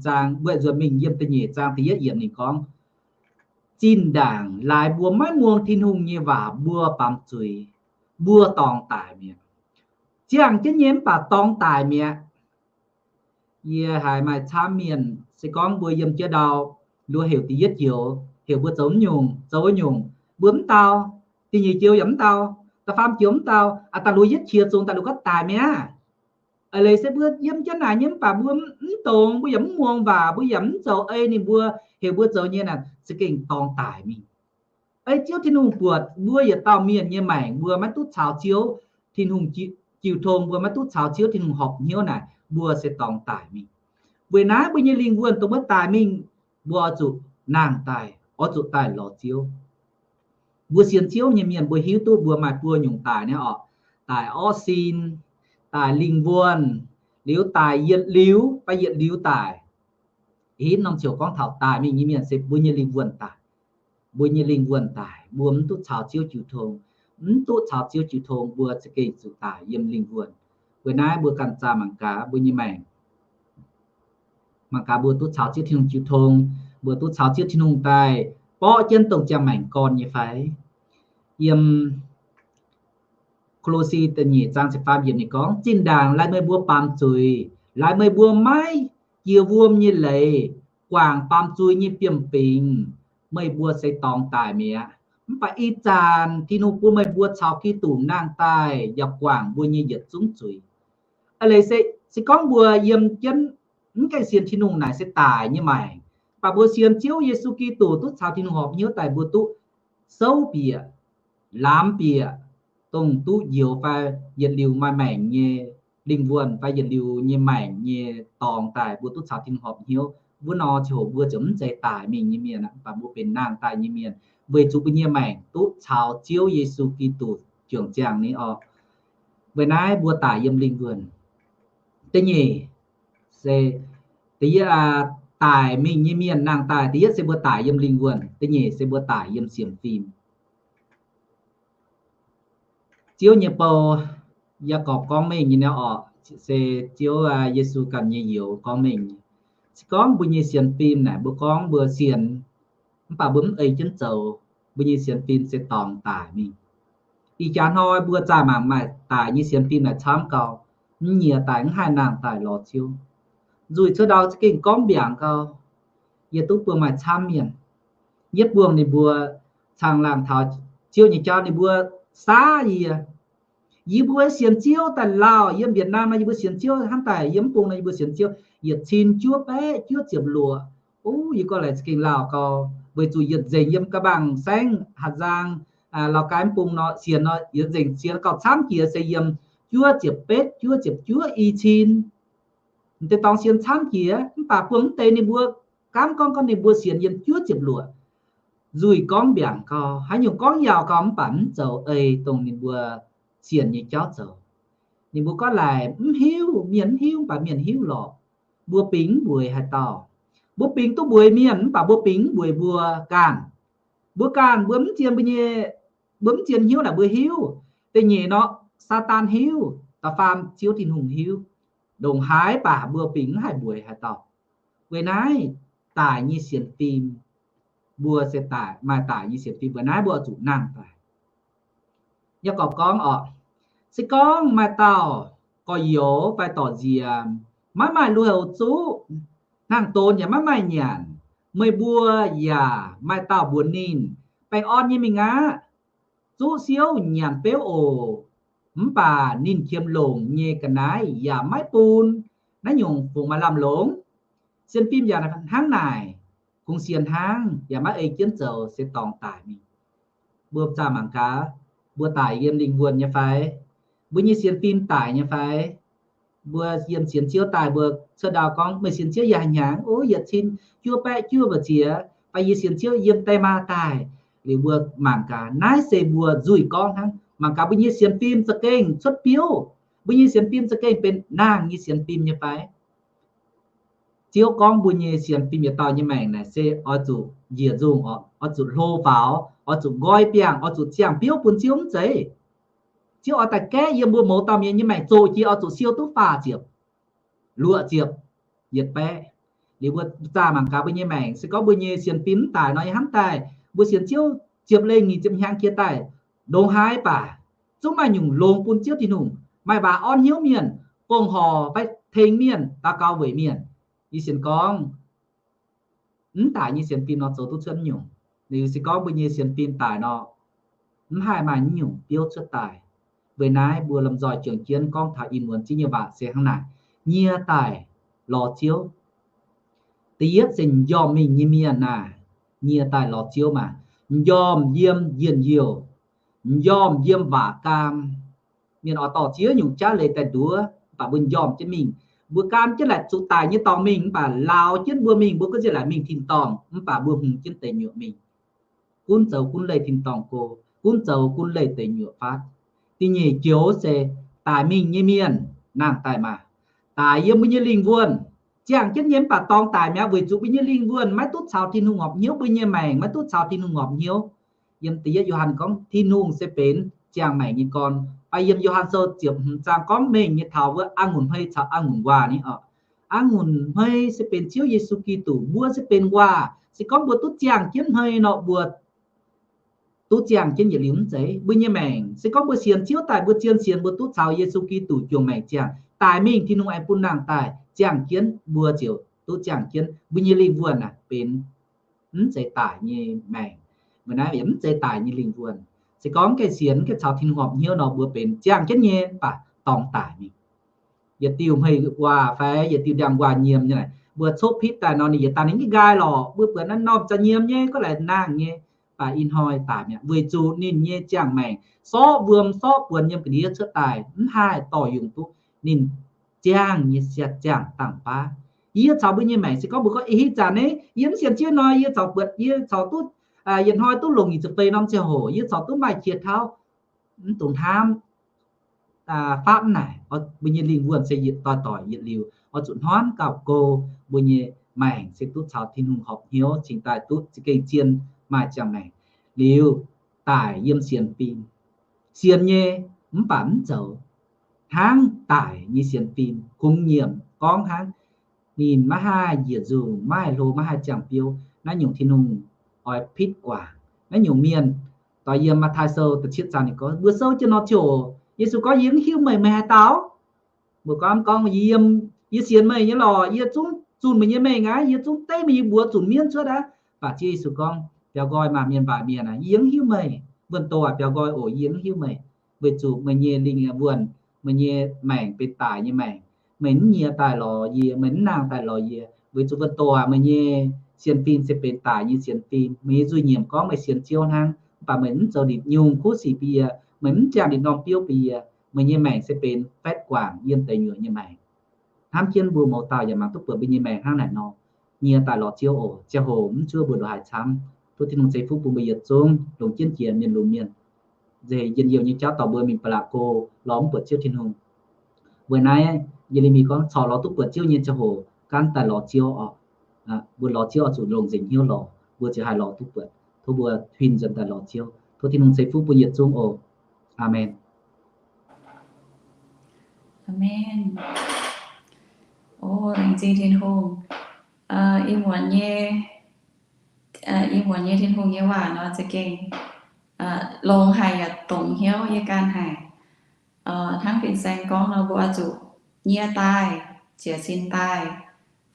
zaang mbuo nzuonx mingh yiem da'nyeic zaang da'yietv yiemc ninh gorngv, zinh ndaangc laaix mbuo maiv muangx Tin-Hungh nyei waac mbuo baamz zuiz, mbuo dorngx daic mi'aqv. Ziangh jienv nyei mv baac dorngx daic mi'aqv. Yie haiz maaih camv mienh se gorngv mbuo yiem jienv ndau, luov heuc da'yietv joux, heuc mbuo zoux mv nyungc, zoux wuov nyungc, mbuo mv dau. Da'nyeic joux yaac mv dau. Da'faam joux mv dau. Aa, daaih luov yietv qiex zungx daaih luov gorngv daic mi'aqv. Eix leiz se mbuo yiem jienv naaic nyei mv baac mbuo mv dongz, mbuo yaac mv muangx waac, mbuo yaac mv zoux ei ninh mbuo heuc mbuo zoux nyei naaic, za'gengh dorngx daic mingh. Ei Ziouv Tin-Hungh buatc mbuo yietc dauh mienh nyei maengc, mbuo maiv duqv caux Ziouv Tin-Hungh jiu tong, mbuo maiv duqv caux Ziouv Tin-Hungh horpc hnyouv naaic, mbuo se dorngx daic mingh. Weic naaiv mbuo nyei lingh wuonh dongh mbuo daic mingh, mbuo oix zuqc nangh daaih, oix zuqc daaih lorz Ziouv. Mbuo sienx Ziouv nyei mienh mbuo hiuv duqv mbuo maaih buo nyungc daic nyei oc. Daic orqv sin, daic lingh wuonh, liuz daic yietc liuz fai yietc liuz daic. Ih norm ziouc gorngv taux daic mingh nyei mienh se mbuo nyei lingh wuonh daic. Mbuo nyei lingh wuonh daic, mbuo mv duqv caux Ziouv jiu tong. Mv duqv caux Ziouv jiu tong, mbuo za'gengh zuqc daic yiem lingh wuonh. Weic naaiv mbuo ganh zaah mangc gaax mbuo nyei maengc. Mangc gaax mbuo duqv caux Ziouv Tin-Hungh jiu tong, mbuo duqv caux Ziouv Tin-Hungh daaih borqv jienv dongh ziangh maengc gorn nyei fai? Yiem Ko^lo^si da'nyeic zaang ziepc faam yiemc ninh gorngv, zinh ndaangc laaix meih mbuo baamz zuiz, laaix meih mbuo maiv jiex wuom nyei leiz, guangc baamz zuiz nyei fiem-fingx, meih mbuo se dorngx daic mi'aqv. Mv baac ih zanc Tin-Hungh bun meih mbuo caux Giduc nangh daaih yaac guangc mbuo nyei yietc zungv zuiz. Aa leiz se, se gorngv mbuo yiem jienv mv gaengh sienx Tin-Hungh naaic se daic nyei maengc. Mv baac mbuo sienx Ziouv Yesu Giduc duqv caux Tin-Hungh horpc hnyouv daaih, mbuo duqv souv bieqc, laamx bieqc, dongh duqv njoux fai yietc liuz maaih maengc nyei lingh wuonh fai yietc liuz nyei maengc nyei dorngx daaih, mbuo duqv caux Tin-Hungh horpc hnyouv. Wuov nor ziouc mbuo ziouc mv zeiz daic mingh nyei mienh aqv, mv baac mbuo benx nangh daaih nyei mienh, weic zuqc mbuo nyei maengc duqv caux Ziouv Yesu Giduc juangc ziangh ni orqc. Weic naaiv mbuo daic yiem lingh wuonh. Da'nyeic se, da'yietv, daic mingh nyei mienh nangh daaih, da'yietv se mbuo daic yiem lingh wuonh, da'nyeic se mbuo daic yiem sienx fim. Ziouv nyei bou, Yaagorpc gorngv mengh nyei naaiv orqc, se Ziouv Yesu ganh nyei youz gorngv mengh nyei. Se gorngv mbuo nyei sienx fim naaic, mbuo gorngv mbuo sienx, mv baac mbuo mv ei jienv zoux, mbuo nyei sienx fim se dorngx daic mingh. Ih jaax hnoi mbuo zaah mangc maaih daic nyei sienx fim naaic camv gau, mv nyiex daaih mv haih nangh daaih lorz Ziouv. Nzuih cuotv ndau za'gengh gorngv mbiaangc gau, yie duqv buangh maaih camv mienh. Yie buangh ninh mbuo caangh laangh taux Ziouv nyei jauv, ninh mbuo saav yie. Yie mbuo sienx Ziouv daaih lauh, yiem Việt Nam nor yie mbuo sienx Ziouv hnangv daaih, yie mv bung nor yie mbuo sienx Ziouv yietc cin juov baeqv juov ziepc luoqc. Ov, yie gorngv laaic za'gengh lauh gau, weic zuqc yietc nzengc yiem ga'mbang saengv Hà Giang, Lào Cai mv bung nor sienx nor, yietc nzengc sienx gauh camv jiex se yiem juov ziepc betv juov ziepc juov i cin. M'deix dorngx sienx camv jiex, mv baac buangh mv deix ninh mbuo gaamv gorngv, gorngv ninh mbuo sienx yiem juov ziepc luoqc. Nzuih gorngv mbiaangc gau, haaix nyungc gorngv yaauc gau, mv baac mv zoux ei dongh ninh mbuo sienx nyei jauv zoux. Ninh mbuo gorngv laaic mv hiuv, mienh mv hiuv, mv baac mienh hiuv lorqc. Mbuo bingx mv mbueiz haaix dauh. Mbuo bingx duqv mbueiz mienh, mv baac mbuo bingx mv mbueiz mbuo ganh. Mbuo ganh mbuo mv zien mbuo nyei, mbuo mv zien hnyouv naaic mbuo hiuv. Da'nyeic nor, Saadaan hiuv. Da'faam Ziouv Tin-Hungh hiuv. Ndongc haaix baac mbuo bingx mv haih mbueiz haaix dauh. Weic naaiv daic nyei sienx fim, mbuo se daic, maaih daic nyei sienx fim, weic naaiv mbuo oix zuqc nangh daaih. Yie gorngv gorngv orqc, se gorngv maaih dauh gorx-youz fai dorc nziex maiv maaih lui-houx zuqv, hnangv donx yaac maiv maaih nyanc, meih mbuo yaac maaih dauh mbuox ninh, Baengh orn nyei mingh aqv, zuqv siouv nyanc beuv oc. Mv baac ninh qiemx longc nyei ga'naaiv yaac maiv bun. Naaiv nyungc fungc maaih lamh longx? Sienx fim yaac hnangv naaic, kungx sienx hnangv yaac maiv ei jienv zoux se dorngx daic mingh. Mbuo zaah mangc gaax, mbuo daic yiem lingh wuonh nyei fai? Mbuo nyei sienx fim daic nyei fai? Mbuo yiem sienx Ziouv daaih, mbuo cuotv ndau gorngv, meih sienx Ziouv yaac hnyangx, o, yietc cin juov baeqv juov mbu'ziex, fai yie sienx Ziouv yiem daaih maa daaih. Liuz mbuo mangc gaax, naaiv se mbuo nzuih gorngv hnangv. Mangc gaax mbuo nyei sienx fim za'gengh cuotv biouv, mbuo nyei sienx fim za'gengh benx nangh nyei sienx fim nyei fai? Ziouv gorngv mbuo nyei sienx fim yietc dauh nyei maengc naaic se oix zuqc njiec nzungh, oix zuqc hlo faaux, oix zuqc nqoi biangh, oix zuqc ziangh biouv bun Ziouv mv zeiz. Ziouv oix daaih gaeqv yiem mbuo mouz dauh mienh nyei maengc zoqc jiex oix zuqc siou duqv faah ziepc, luoqc ziepc, yietc baeqv. Liuz mbuo zaah mangc gaax mbuo nyei maengc, se gorngv mbuo nyei sienx fim mv daic nor, yie hnamv daaih mbuo sienx Ziouv ziepc leih nyic ziepc hnyangx jiex daaih, ndongc haaix baac zungv maaih nyungc longx bun Ziouv Tin-Hungh, maaih waac orn hnyouv mienh, gong-horc fai tengx mienh, daux gaux weic mienh. Yie sienx gorngv mv daic nyei sienx fim nor zoux duqv cuotv nyungc. Liuz se gorngv mbuo nyei sienx fim daic nor, mv haih maaih nyungc biouv cuotv daaih. Weic naaiv mbuo lomh nzoih juangc jienv gorngv taux ih muonz Ziouv nyei waac se hnangv naaic, nyie daaih lorz Ziouv. Da'yietv se m'njormh mingh nyei mienh naaic, nyie daaih lorz Ziouv maah, m'njormh yiem njien-youh, m'njormh yiem waac gaam. Mienh oix dorh ziex nyungc jaav leiz daaih nduov, mv baac mbuo m'njormh jienv mingh. Mbuo gan jienv laaic zuqc daic nyei dorngx mingh, mv baac lauz jienv mbuo mingh, mbuo gunv ziouc laaic mingh tin-dorngh, mv baac mbuo hungx jienv deic nyuoqc mingh. Gunv zoux gunv leih tin-dorngh go, gunv zoux gunv leih deic nyuoqc fatv. Da'nyeic joux se daic mingh nyei mienh nangh daaih maah, daic yiem mbuo nyei lingh wuonh, ziangh jienv nyei mv baac dorngx daic mi'aqv, weic zuqc mbuo nyei lingh wuonh maiv duqv caux Tin-Hungh horpc hnyouv, mbuo nyei maengc maiv duqv caux Tin-Hungh horpc hnyouv. Yiem da'yietv Yo^han gorngv Tin-Hungh se benx ziangh maengc nyei gorn. Fai yiem Yo^han Sou ziepc hmz zaang gorngv mengh nyei taux wuov a'ngunc hmei caux a'ngunc nquaah ni oc. A'ngunc hmei se benx Ziouv Yesu Giduc, mbuo se benx nquaah. Se gorngv mbuo duqv ziangh jienv hmei nor, mbuo duqv ziangh jienv yietc liuz mv zeiz mbuo nyei maengc. Se gorngv mbuo sienx Ziouv daaih, mbuo zien sienx, mbuo duqv caux Yesu Giduc juangc maengc ziangh daic mingh, Tin-Hungh aengx bun nangh daaih ziangh jienv, mbuo ziouc duqv ziangh jienv, mbuo nyei lingh wuonh naaic benx mv zeiz daic nyei maengc. Mv naaiv yaac mv zeiz daic nyei lingh wuonh. Se gorngv gaengh sienx, gaengh caux Tin-Hungh horpc hnyouv nor, mbuo benx ziangh jienv nyei, mv baac dorngx daic mingh. yietc diuh hmei waac fai yietc diuh ndiangx-nquaah nyiemc nyei naaic, mbuo copv pitv daaih nor ninh yietc daaih ninh mv nqaai lorqc. Mbuo buatc naaiv norm za'nyiemc nyei gorngv laaic nangh nyei, mv baac ih hnoi daic mi'aqv, weic zuqc ninh nyei ziangh maengc sorqv wuom sorqv buonc yiem ga'ndiev cuotv daaih mv haih dorh yungz duqv ninh ziangh nyei siat ziangh dangh baav. Yie caux mbuo nyei maengc se gorngv mbuo gorngv ih zanc naaiv yie mv sienx Ziouv nor, yie caux buatc yie caux duqv yietc hnoi duqv longc nyic ziepc feix norm ziangh hoc yie caux duqv maaih qiex tauv, mv dungx hnamv faatv naaic, mbuo nyei lingh wuonh se yietc doix-doix yietc liuz oix zuqc hnamv gauh go, mbuo nyei maengc se duqv caux Tin-Hungh horpc hnyouv cingx daaih duqv za'gengh zien maaih ziangh maengc. Liuz, daic yiem sienx fim, sienx nyei mv baac mv zoux, hnangv daic nyei sienx fim kungx nyiemc gorngv hnangv, ninh maiv haih njiec nzungh, maiv haih hlo, maiv haih ziangh biouv. Naaiv nyungc Tin-Hungh oix pitv guangc. Naaiv nyungc mienh doix yiem Matv^taai Sou da'cietv zaang ninh gorngv, mbuo souv jienv nor ziouc, Yesu gorngv, Yie mv hiuv meih, meih haaix dauh? Mbuo gorngv, gorngv, Yie yiem, yie sienx meih nyei lorqc. Yie zungv zunh meih nyei mengh aqv. Yie zungv deiv meih nyei mbuox zunc mienv cuotv aqv. Mv baac Ziouv Yesu gorngv, Biaux nqoi maah, mienh mbaac mienh aac, yie mv hiuv meih. Wuonh doz aac, biaux nqoi oc, yie mv hiuv meih. Weic zuqc meih nyei lingh wuonh, meih nyei maengc benx daic nyei maengc. Meih mv nyiex daaih lorz yie, meih mv nangh daaih lorz yie. Weic zuqc wuonh doz aac, meih nyei sienx fim se benx daic nyei sienx fim. Meih nyei nzuih nyiemc gorngv meih sienx Ziouv hnangv, mv baac meih mv zoux ndipc nyungc kuv sic bun yie, meih mv ziangh ndipc norm biouv bun yie. Meih nyei maengc se benx faetv guangc yiem deic nyuoqc nyei maengc. Hnamv jienv mbuo mouz dauh yaac mangc duqv buatc mbuo nyei maengc hnangv naaic nor, nyiex daaih lorz Ziouv oc. Ziangh hoc mv zuov mbuo ndongc haaix camv. Tov Tin-Hungh ceix fuqv bun mbuo yietc zungv longc jienv jiex mienh lungh mienh, nzengc njien-youh nyei jauv dorh mbuo mingh ba'laqc go, lorz mv buatc Ziouv Tin-Hungh. Weic naaiv Ye^le^mi gorngv, corc lorz duqv buatc Ziouv nyei ziangh hoc gaanv daaih lorz Ziouv oc. Mbuo lorz Ziouv oix zuqc longc nzengc hnyouv lorz, mbuo ziouc haih lorz duqv buatc. Tov mbuo huin nzuonx daaih lorz Ziouv. Tov Tin-Hungh ceix fuqv bun yietc zungv oc. Aamen. Aamen. O, laengz zingh Tin-Hungh. Ih muonz nyei, ih muonz nyei Tin-Hungh nyei waac nor za'gengh longx haic yaac dongz hnyouv yie ganh haic. Hnangv fin-saeng gorngv nor, mbuo oix zuqc nyie daaih, jiez sin daaih,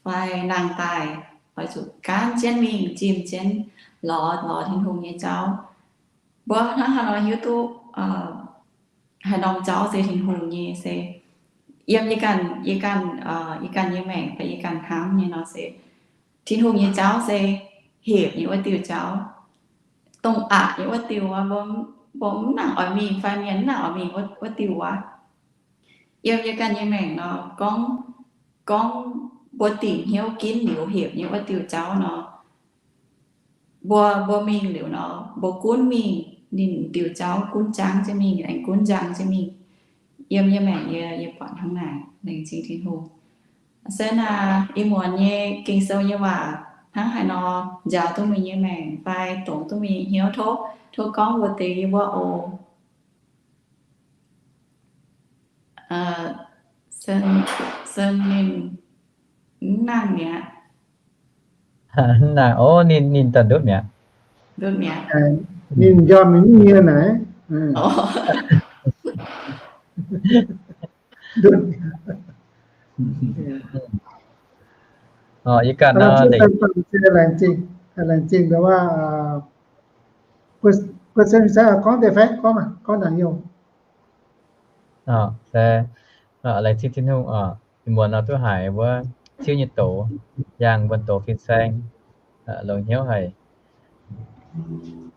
fai nangh daaih, oix zuqc gaanv jienv mingh zimh jienv lorz, lorz Tin-Hungh nyei jauv. Mbuo hnangv haaix nor hiuv duqv haaix norm jauv se Tin-Hungh nyei se yiem yie ganh, yie ganh, yie ganh nyei maengc fai yie ganh hnamv nyei nor se Tin-Hungh nyei jauv se hepc nyei wuov diuh jauv, dongh aqc nyei wuov diuh wuov, mbuo mv nangc oix mingh fai mienh mv nangc oix mingh wuov diuh wuov. Yiem yie ganh nyei maengc nor, gorngv, gorngv mbuo dingc hnyouv ginv liuz hepc nyei wuov diuh jauv nor, mbuo, mbuo mingh liuz nor, mbuo gunv mingh, ninh diuh jauv gunv jangv jienv mingh, aengx gunv njang jienv mingh. Yiem yie maengc yie, yie buatc hnangv naaic, laengz zingh Tin-Hungh. Se naaic ih muonz nyei Ging-Sou nyei waac hnangv haaix nor njaaux duqv meih nyei maengc fai dongz duqv meih nyei hnyouv, tov, tov gorngv mbuox deix yie mbuo oc. Sen, sen ninh mv nangh mi'aqv. Mv nangh, o, ninh, ninh daaih ndutv mi'aqv. Ndutv mi'aqv. Ninh njormh mingh nyie naaic. Yie ganh laengz zingh, laengz zingh, mbuo se gorngv deix fai gorngv, gorngv ndaangc youh. Se, laengz zingh Tin-Hungh oc. Ih muonz nor duqv haiz wuov Ziouv nyei doz, yangh wuonh doz fin-saeng, longx hnyouv haic.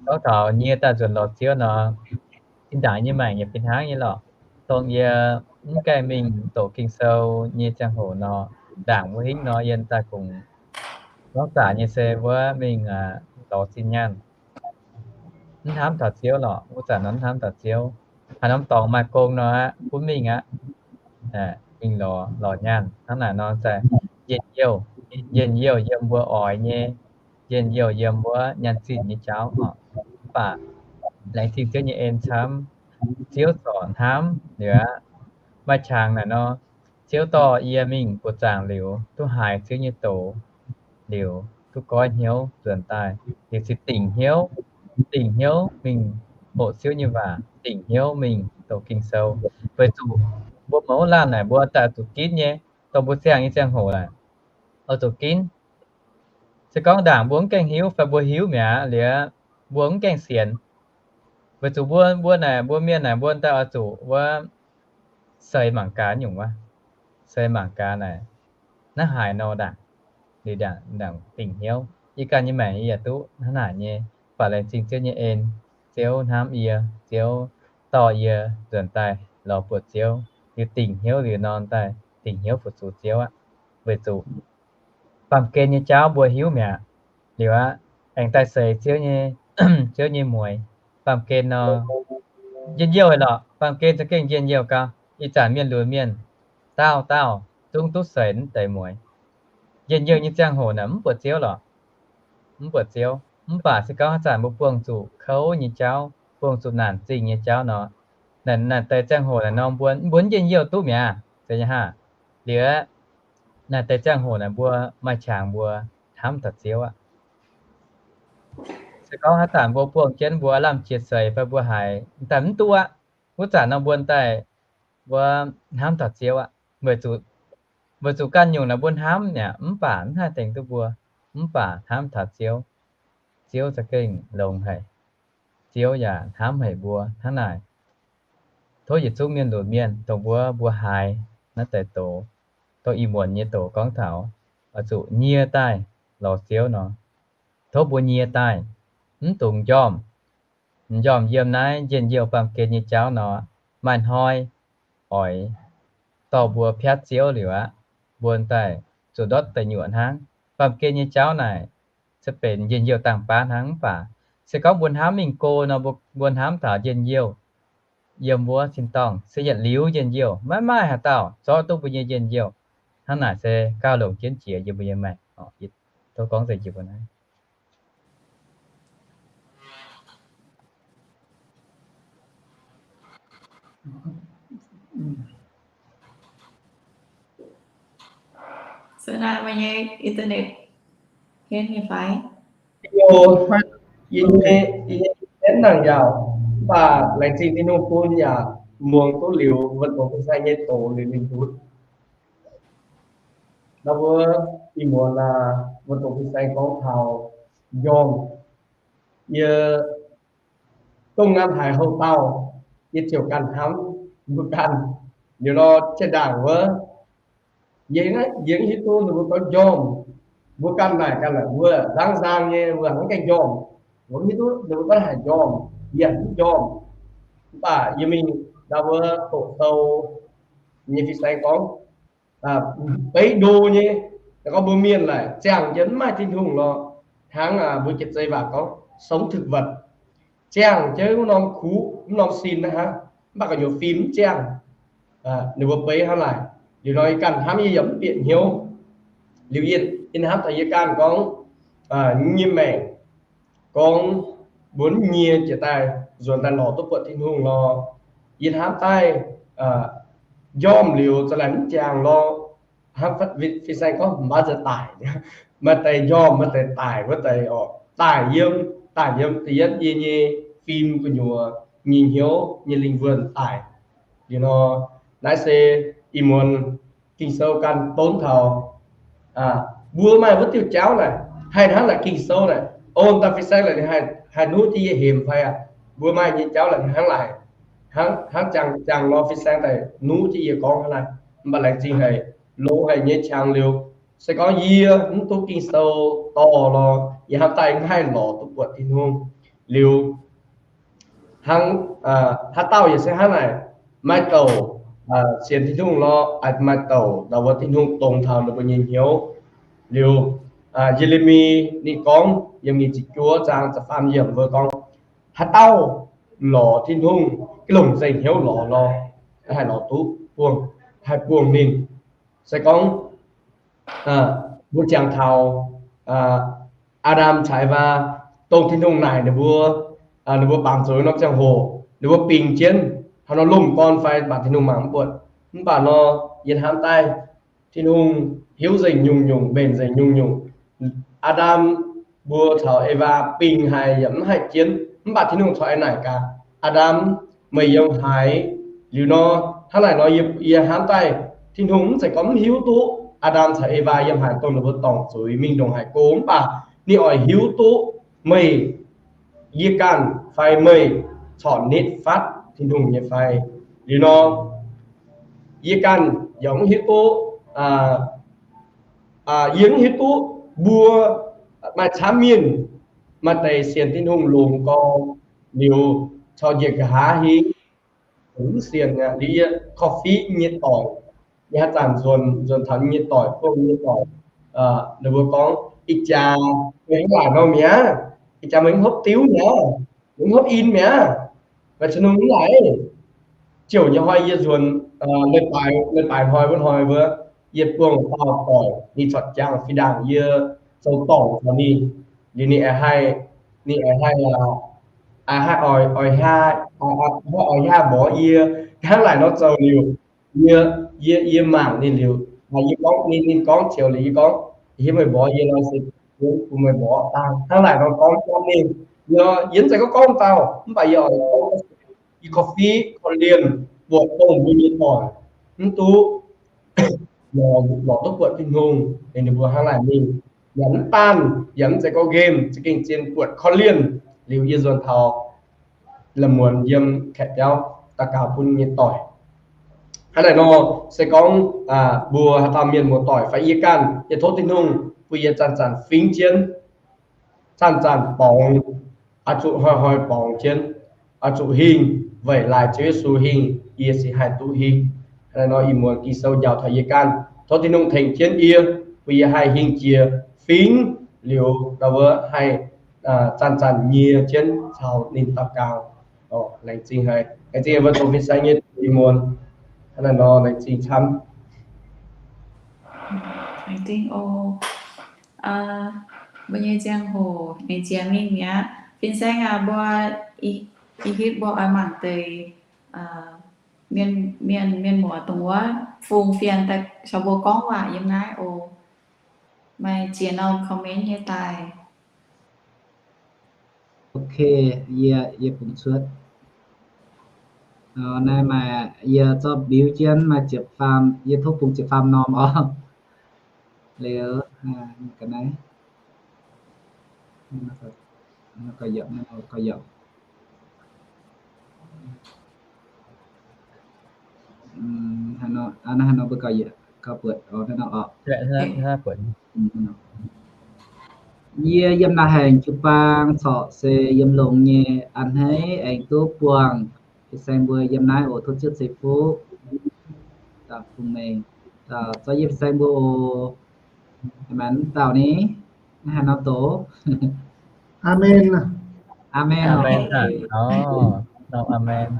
Gorngv taux nyie daaih nzuonx lorz Ziouv nor, zinh ndaangc nyei maengc yaac fih hnangv nyei lorqc. Dongh yie mv gaengh mingh doqc Ging-Sou nyei ziangh hoc nor, ndaangc wuov hingv nor yie daaih kungx gorngv zaqc nyei se wuov mingh lorz zinh nyaanh. Mv hnamv taux Ziouv lorqc, wuov zanc nor mv hnamv taux Ziouv. Haaix norm dorngx maaih gong nor aqv, gunv mingh aqv. Mingh lorz, lorz nyaanh hnangv naaic nor, njien-youh, njien-youh yiem mbuo oix nyei, njien-youh yiem wuov nyaanh zinh nyei jauv oc. Mv baac laengz zingh Ziouv nyei en camv, Ziouv corc hnamv liuz aqv. Maaih qangx naaic nor, Ziouv dorh yie mingh buoz-zaangc liuz, duqv haiz Ziouv nyei doz liuz, duqv goiv hnyouv nzuonx daaih, liuz se dingc hnyouv, dingc hnyouv mingh hoqc Ziouv nyei waac, dingc hnyouv mingh doqc Ging-Sou. Weic zuqc mbuo mouz laanh naaic mbuo daaih zuqc ginv nyei, dongh mbuo ziangh nyei ziangh hoc naaic, oix zuqc ginv. Se gorngv ndaangc mbuo mv gaengh hiuv fai mbuo hiuv mi'aqv liuz, mbuo mv gaengh sienx. Weic zuqc mbuo, mbuo naaic, mbuo mienh naaic, mbuo daaih oix zuqc wuov seix mangc gaax nyungc wuov. se mangc gaax naaic, hnangv haaix nor ndaangc, liuz ndaangc dingc hnyouv. Yie ganh nyei maengc yie yaac duqv hnangv naaic nyei, baac laengz zingh Ziouv nyei en, Ziouv hnamv yie, Ziouv dorh yie nzuonx daaih lorz buoz Ziouv, liuz dingc hnyouv liuz nor daaih dingc hnyouv fu-sux Ziouv aqv. Weic zuqc baamh gen nyei jauv mbuo hiuv mi'aqv. Liuz aqv, aengx daaih seix Ziouv nyei, Ziouv nyei mueiz. Baamh gen nor, njien-youh lorqc, baamh gen za'gengh njien-youh gau. Ih zanc mienh lunx mienh daauh daauh zungv duqv seix mv deix mueiz. Njien-youh nyei ziangh hoc naaic mv buatc Ziouv lorqc, mv buatc Ziouv. Mv baac se gorngv haaix zanc mbuo buangh zuqc kouv nyei jauv, buangh zuqc naanc zingh nyei jauv nor, naaic deix ziangh hoc naaic norm mbuo, mbuo njien-youh duqv mi'aqv, zeiz nyei hnangv. Liuz naaic deix ziangh hoc naaic mbuo maaih qangx mbuo hnamv taux Ziouv aqv. Se gorngv haaix zanc mbuo buangh jienv mbuo lamh jiex seix fai mbuo haiz daaih mv duqv aqv, wuov zanc nor mbuo daaih mbuo hnamv taux Ziouv aqv. Weic zuqc ganh nyungc naaic mbuo hnamv yaac mv baac mv haih tengx duqv mbuo, mv baac hnamv taux Ziouv, Ziouv za'gengh longx haic. Ziouv yaac hnamv haic mbuo hnangv naaic. Tov yietc zungv mienh lunx mienh dongh mbuo, mbuo haiz naaiv deix doz, dongh ih muonz nyei doz gorngv taux oix zuqc nyie daaih lorz Ziouv nor, tov mbuo nyie daaih, mv dungx njormh. Njormh yiem naaiv njien-youh baamh gen nyei jauv nor, maaih hnoi oix dorh mbuo piatv Ziouv liuz aqv, mbuo daaih zuqc ndortv deic nyuoqc hnangv. Baamh gen nyei jauv naaic se benx njien-youh dangh baav hnangv. Mv baac se gorngv mbuo hnamv mingh go nor, mbuo hnamv taux njien-youh yiem wuov tin-dorngh se yietc liuz njien-youh, maiv maaih haaix dauh zorqv duqv mbuo nyei njien-youh. Hnangv naaic se gauh longc jienv jiex yiem mbuo nyei maengc. Tov gorngv nzengc jiex mbuo naaiv. Sơ na meih nyei internet henv nyei fai? Yie nyei, yie nyei henv nangc yaauc, mv baac laengz zingh Tin-Hungh bun yaac muangx duqv liuz wuov doqc fin-saeng nyei doz liuz ninh butv. Ndau wuov ih muonz aac, wuov doqc fin-saeng gorngv taux njormh. Yie dongh ngam haiz houh dauh, yie ziouc ganh hnamv mbuo ganh. Liuz nor, zinh ndaangc wuov, yie, yie hiuv duqv ninh mbuo gorngv njormh, mbuo ganh naaic ganh naaic mbuo nzangv nzang nyei, mbuo hnangv gaengh njormh. Mbuo hiuv duqv ninh mbuo gorngv haaix njormh, yie mv njormh. Mv baac yie mingh ndau wuov doqc sou nyei fin-saeng gorngv, beiv ndo nyei, gorngv mbuo mienh laaic ziangh jienv mv maaih Tin-Hungh lorqc, hnangv mbuo jiex zei waac gorngv sống thực vật, ziangh jienv wuov norm kuv, wuov norm sin hnangv, mv baac gu'nyuoz fim mv ziangh. Ninh mbuo beiv hnangv naaic. Liuz nor yie ganh hnamv yie yaac mv bieqc hnyouv. Liuz yie hnamv taux yie ganh gorngv, nyei maengc gorngv mbuo nyie jiex daaih nzuonx daaih lorz duqv buatc Tin-Hungh lorqc. Yie hnamv daaih njormh liuz za'gengh mv jangx lorqc. Hnangv fin-saeng gorngv mv baac za'gengh daic, maaih deix njormh, maaih deix daic, wuov deix orqc daic yiem, daic yiem da'yietv yie nyei fim gu'nyuoz, nyei hnyouv, nyei lingh wuonh daic. Liuz nor, naaiv se ih muonz Ging-Sou ganh donv taux mbuo maaih wuov diuh jauv naaic, haih hnangv naaic Ging-Sou naaic, ong daaih fin-saeng laaic ninh haih nuqv jienv yie hemx fai aqv. Mbuo maaih nyei jauv laaic hnangv naaic, hnangv jangx, jangx nor fin-saeng daaih nuqv jienv yie gorngv hnangv naaic. Mv baac laengz zingh haic, longx haic nyei qangx liuz, se gorngv yie mv duqv Ging-Sou dorh lorqc, yie hnamv daaih mv haih lorz duqv buatc Tin-Hungh. Liuz hnangv, haaix dauh yaac se hnangv naaic, maaih douc sienx Tin-Hungh lorqc, maaih douc ndau wuov Tin-Hungh dongz taux ninh mbuo nyei hnyouv. Liuz Ye^le^mi ninh gorngv yiem nyic ziepc juov zaang da'faam yiemc wuov gorngv, haaix dauh lorz Tin-Hungh, longc nzengc hnyouv lorz lorqc, haih lorz duqv, haih buangh ninh. Se gorngv mbuo jangx taux Aa^ndam caux Ewaa, dongh Tin-Hungh naaic ninh mbuo, ninh mbuo baamz zuqc norm ziangh hoc, ninh mbuo bingx jienv haaix nor lomh gorn fai mv baac Tin-Hungh mangc mv buatc. Mv baac nor, yie hnamv daaih Tin-Hungh hiuv nzengc nyungc-nyungc, mbenc nzengc nyungc-nyungc. Aa^ndam mbuo caux Ewaa bingx haic yaac mv haih jienv, mv baac Tin-Hungh corc eix naaic gaax, Aa^ndam, meih yiem haaix? Liuz nor, hnangv naaic nor yie hnamv daaih Tin-Hungh mv zeiz gorngv mv hiuv duqv Aa^ndam caux Ewaa yiem haaix, dongh ninh mbuo dorngc zuiz mingh ndongc haaix go, mv baac ninh oix hiuv duqv meih, yie ganh fai meih corc nitv fatv Tin-Hungh nyei fai. Liuz nor, yie ganh yaac mv hiuv duqv, yie mv hiuv duqv mbuo maaih camv mienh maaih deix sienx Tin-Hungh longx gorx liuz caux njiec nqa'haav hingv, mv sienx aqv. Liuz yie korv-fiqv nyei doic, yie haaix zanc nzuonx, nzuonx taux nyei doic, buangh nyei doic, ninh mbuo gorngv, Ih jaax meih hnangv naaic nor mi'aqv. Ih jaax meih mv hopv diuv mi'aqv. Meih mv hopv in mi'aqv. Meih caux ninh mv laaix. Ziouc nyei hnoi yie nzuonx, leiz-baaix hnoi wuov hnoi wuov, yie buangh dauh doic, ninh corc jangx fih ndaangc yie zoux dorngc caux ninh. Liuz ninh aengx haih, ninh aengx haih, haih oix, oix haav, haih oix haav mborqv yie hnangv naaic nor zoux liuz, yie, yie, yie mangc ninh liuz, yie gorngv, ninh, ninh gorngv ziouc liuz yie gorngv, Hiuv meih mborqv yie nor se bun meih mborqv dangh hnangv naaic nor gorngv jienv ninh. Yie, yie mv zeiz gorngv gorngv dauh, mv baac yie oix gorngv, yie korv-fiqv korv-lienh buatc dongh mbuo nyei doic mv duqv lorz duqv buatc Tin-Hungh, ninh mbuo hnangv naaic mingh, yaac mv daanh, yaac mv zeiz gorngv nqemh, za'gengh zien buatc korv-lienh. Liuz yie nzuonx taux la'muonz yiem kaeqv biauv daux gaux bun nyei doic. Hnangv naaic nor, se gorngv mbuo haaix dauh mienh muoz-doic fai yie ganh, yie tov Tin-Hungh bun yie zanc-zanc fingx jienv, zanc-zanc borngz, oix zuqc hnoi-hnoi borngz jienv, oix zuqc hingh weic laaix Ziouv Yesu hingh, yie se haih duqv hingh. Hnangv naaic nor ih muonz Ging-Sou njaaux taux yie ganh, tov Tin-Hungh tengx jienv yie, bun yie haih hingh jiex fingx liuz ndau wuov haih zanc-zanc nyie jienv caux ninh daux gaux. Laengz zingh haic, laengz zingh mbuo zoux fin-saeng nyei ih muonz. Hnangv naaic nor laengz zingh camv. Laengz zingh oc. Mbuo nyei ziangh hoc aengx jiex mingh mi'aqv. Fin-saeng aac, mbuo, ih hitv mbuo oix mangc deix mienh, mienh muoz dongh wuov fungx fienx daaih caux mbuo gorngv waac yiem naaiv oc. Maaih ziex norm comment nyei daaih. Ok, yie, yie bungx cuotv. Naaiv maaih, yie zorqv mbiuv jienv maaih ziepc faam, yie tov bungx ziepc faam norm oc. Liuz, ga'naaiv, ga'yaauc, ga'yaauc. Naaiv nor mbuo gauh buatc naaiv nor oc. Yie yiem naaiv haengx jiu-baang corc se yiem longx nyei, a'hneiv aengx duqv buangh fin-saeng mbuo yiem naaiv oc. Tov Ziouv ceix fuqv. Daux bung mengh, zorqv yie fin-saeng mbuo oc. Mv dauh ni, naaiv haaix norm doqc? Aamen. Aamen. Aamen.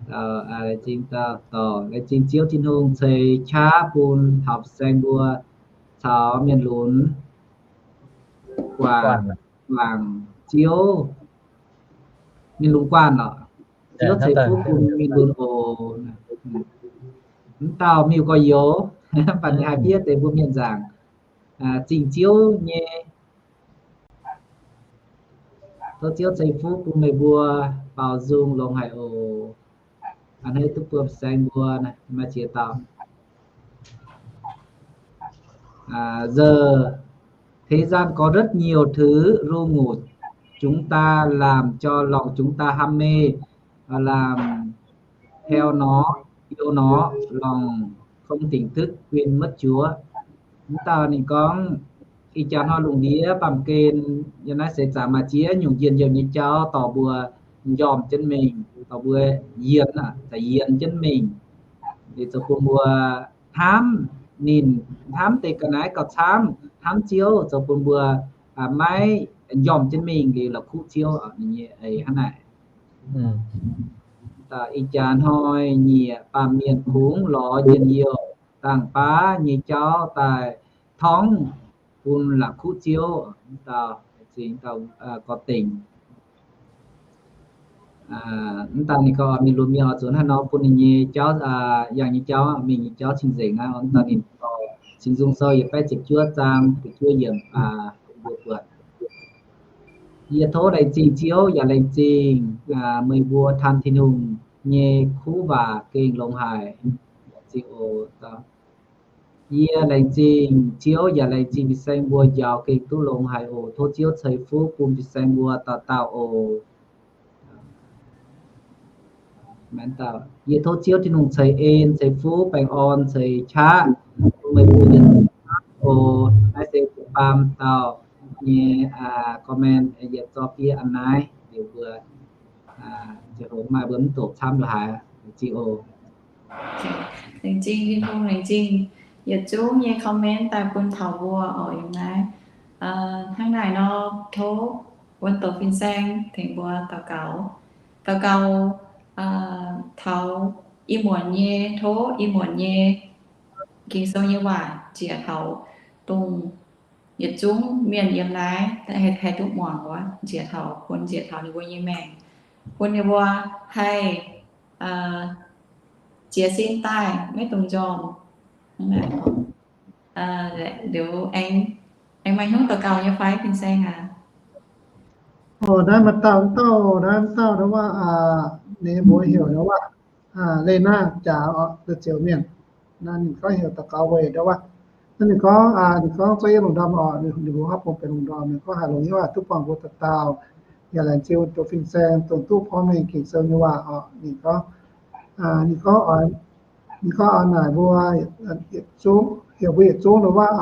Laengz zingh dauh, laengz zingh Ziouv Tin-Hungh ceix qaqv bun taux fin-saeng mbuo caux mienh lunx guangc Ziouv. Mienh lunx guangc lorqc. Ziouv ceix fuqv bun mienh lunx oc. Mv dauh miuc gorx-youz, mv baac ninh haih fiev deix mbuo mienh nzaangc. Zingh Ziouv nyei. Tov Ziouv ceix fuqv bun meih mbuo baaux nzung longx haic oc. A'hneiv duqv buangh fin-saeng mbuo. Maaih ziex dauh. Giờ thế gian có rất nhiều thứ ru ngủ, chúng ta làm cho lòng chúng ta ham mê, làm theo nó, yêu nó, lòng không tỉnh thức, quên mất Chúa. Mv dauh ninh gorngv, ih jaax hnoi lungh ndiev baamh gen yiem naaiv seix zaangc maaih ziex nyungc njien-youh nyei jauv dorh mbuo njormh jienv mingh, dorh mbuo yienh, yienx jienv mingh. Liuz zoux bun mbuo hnamv ninh, hnamv deix ga'naaiv gauh camv, hnamv Ziouv, zoux bun mbuo maiv njormh jienv mingh liuz la'kuqv Ziouv. Ninh nyei eix hnangv naaic. Ih jaax hnoi nyiec baamh mienh kungx lorz njien-youh dangh baav nyei jauv daaih torngv bun la'kuqv Ziouv. Mv dauh, gorx dengc. Mv dauh ninh gorngv mingh lunx mienh oix zuqc hnangv nor bun ninh nyei jauv, yangh nyei jauv, mingh nyei jauv cing-nzengc naaiv. Mv dauh ninh cingx nzung sou yietc baeqv ziepc juov zaang ziepc juov yiemc, mbuo buatc. Yie tov laengz zingh Ziouv yaac laengz zingh meih mbuo Tin-Hungh nyei kuv waac gengh longx haic. Yie laengz zingh Ziouv yaac laengz zingh fin-saeng mbuo njaaux gengh duqv longx haic oc. Tov Ziouv ceix fuqv bun fin-saeng mbuo dauh dauh oc. Yie tov Ziouv Tin-Hungh ceix en, ceix fuqv, baengh orn, ceix qaqv bun meih mbuo yietc zungv oc. Naaiv se baam dauh nyei comment, yietc zorqv fiev a'hneiv liuz mbuo ziangh hoc maaih mbuo mv doqc camv la'haaix. Laengz zingh oc. Laengz zingh Tin-Hungh, laengz zingh yietc zungv nyei comment daaih bun taux mbuo oc. Yiem naaiv hnangv naaic nor, tov wuonh doqc fin-saeng tengx mbuo daux gaux. Daux gaux taux ih muonz nyei, tov ih muonz nyei Ging-Sou nyei waac njiec taux dongh yietc zungv mienh yiem naaiv haih duqv muangx wuov, njiec taux, bun njiec taux ninh mbuo nyei maengc, bun ninh mbuo haih jiez sin daaih maiv dungx njormh. Liuz aengx maaih hnyouv daux gaux nyei fai, fin-saeng aac? Naaiv maaih dauh, dauh, naaiv dauh, naaiv waac, ninh mbuox heuc naaiv waac, Lê Nang jaax oc, da'ziouc mienh. Naaiv ninh gorngv heuc daux gaux weic ndau waac. Naaiv ninh gorngv, ninh gorngv zorqv yie lungh ndorm oc, ninh mbuo hopv bung benx lungh ndorm, ninh gorngv haaix longx nyei waac duqv buangh mbuo dauh dauh. Yaac laengz zingh wuonh doqc fin-saeng dongh duqv porv mengh Ging-Sou nyei waac oc. Ninh gorngv, ninh gorngv, ninh gorngv oix naaic mbuo yietc zungv, heuc mbuo yietc zungv ndau waac,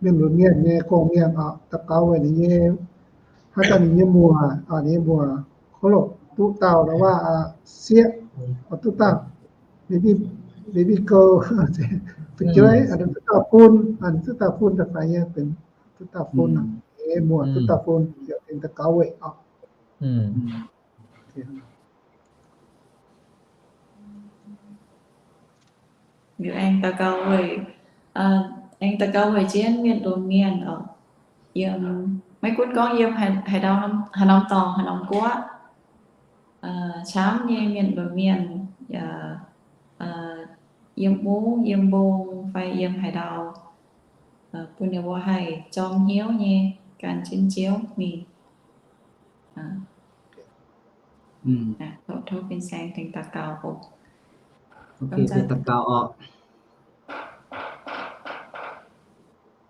mienh lunx mienh nyei gong-mienh oc, daux gaux weic ninh nyei, haaix zanc ninh nyei muoc, ninh nyei muoc kov loc duqv dauh ndau waac sieqv, duqv dauh baby girl, fu'jueiv, duqv dauh fun, duqv dauh fun da'faanh nyei benx duqv dauh fun, ninh muoc duqv dauh fun, heuc benx daux gaux weic oc. Liuz aengx daux gaux weic, aengx daux gaux weic jienv mienh lunx mienh oc. Yiem, maiv gunv gorngv yiem haaix, haaix norm dorngx, haaix norm guoqv, camv nyei mienh lunx mienh, yiem mungv, yiem mbong, fai yiem haaix ndau, bun ninh mbuo haih jorm hnyouv nyei gan jienv Ziouv mingh. Tov fin-saeng tengx daux gaux oc.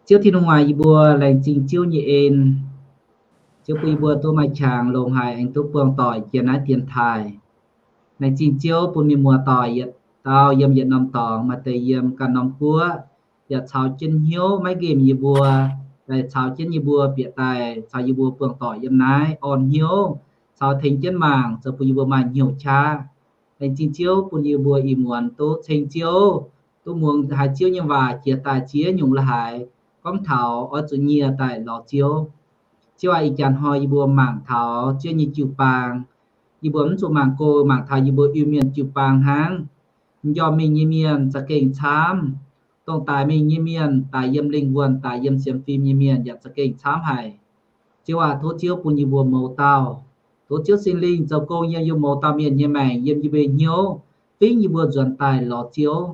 Ziouv Tin-Hungh aac, yie mbuo laengz zingh Ziouv nyei en. Ziouv bun yie mbuo duqv maaih qangx longx haic aengx duqv buangh doic jiex naaiv dienx taaih. Laengz zingh Ziouv bun mienh muoz-doic yietc dauh yiem yietc norm dorngx, maaih deix yiem ganh norm guoqv, yaac caux jienv hnyouv maiv nqemh yie mbuo, daaih caux jienv yie mbuo bieqc daaih caux yie mbuo buangh doic yiem naaiv orn hnyouv, caux tengx jienv mangc zoux bun yie mbuo maaih hnyouv qaqv. Laengz zingh Ziouv bun yie mbuo ih muonz duqv ceng Ziouv, duqv muangx haiz Ziouv nyei waac jiex daaih ziex nyungc la'haaix, gorngv taux oix zuqc nyieh daaih lorz Ziouv. Ziouv aac, ih jaax hnoi yie mbuo mangc taux Ziouv nyei jiu-baang, yie mbuo mv zuqc mangc go, mangc taux yie mbuo Iu-Mienh jiu-baang hnangv. M'njormh mingh nyei mienh za'gengh camv. Dongh daic mingh nyei mienh, daic yiem lingh wuonh, daic yiem sienx fim nyei mienh yaac za'gengh camv haic. Ziouv aac, tov Ziouv bun yie mbuo mouz dauh, tov Ziouv Singx Lingh zoux gong yiem yie mouz dauh mienh nyei maengc, yiem yie mbuo hnyouv, fingv yie mbuo nzuonx daaih lorz Ziouv,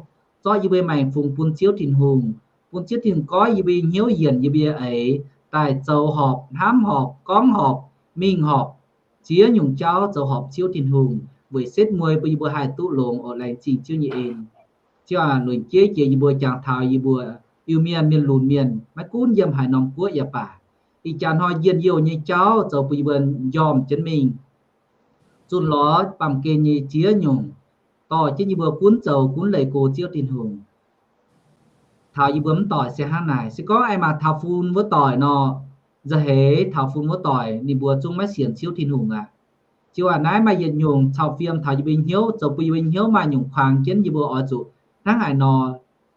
zorqv yie mbuo maengc fungx bun Ziouv Tin-Hungh, bun Ziouv Tin-Hungh goiv yie mbuo hnyouv yienc yie mbuo eix daaih zoux horpc, hnamv horpc, gorngv horpc, mingh horpc, ziex nyungc jauv zoux horpc Ziouv Tin-Hungh, weic setv mueiz bun yie mbuo haih duqv longx oc. Laengz zingh Ziouv nyei en. Ziouv aac, lunc jeiv jiex yie mbuo jangx taux yie mbuo Iu-Mienh, mienh lunx mienh, maiv gunv yiem haaix norm guoqv yaac baac, ih jaax hnoi njien-youh nyei jauv zoux bun yie mbuo njormh jienv mingh, zunh lorz baamh gen nyei ziex nyungc, dorh jienv yie mbuo gunv zoux gunv leih go Ziouv Tin-Hungh. Taux yie mbuo mv doic se hnangv naaic. Se gorngv aengx mangc taux fun wuov doic nor, nza'heix taux fun wuov doic ninh mbuo zungv maiv sienx Ziouv Tin-Hungh aqv. Ziouv aac, naaiv maaih yietc nyungc cau fiem taux yie mbuo hnyouv, zoux bun yie mbuo hnyouv maaih nyungc kuangx jienv yie mbuo oix zuqc hnangv haaix nor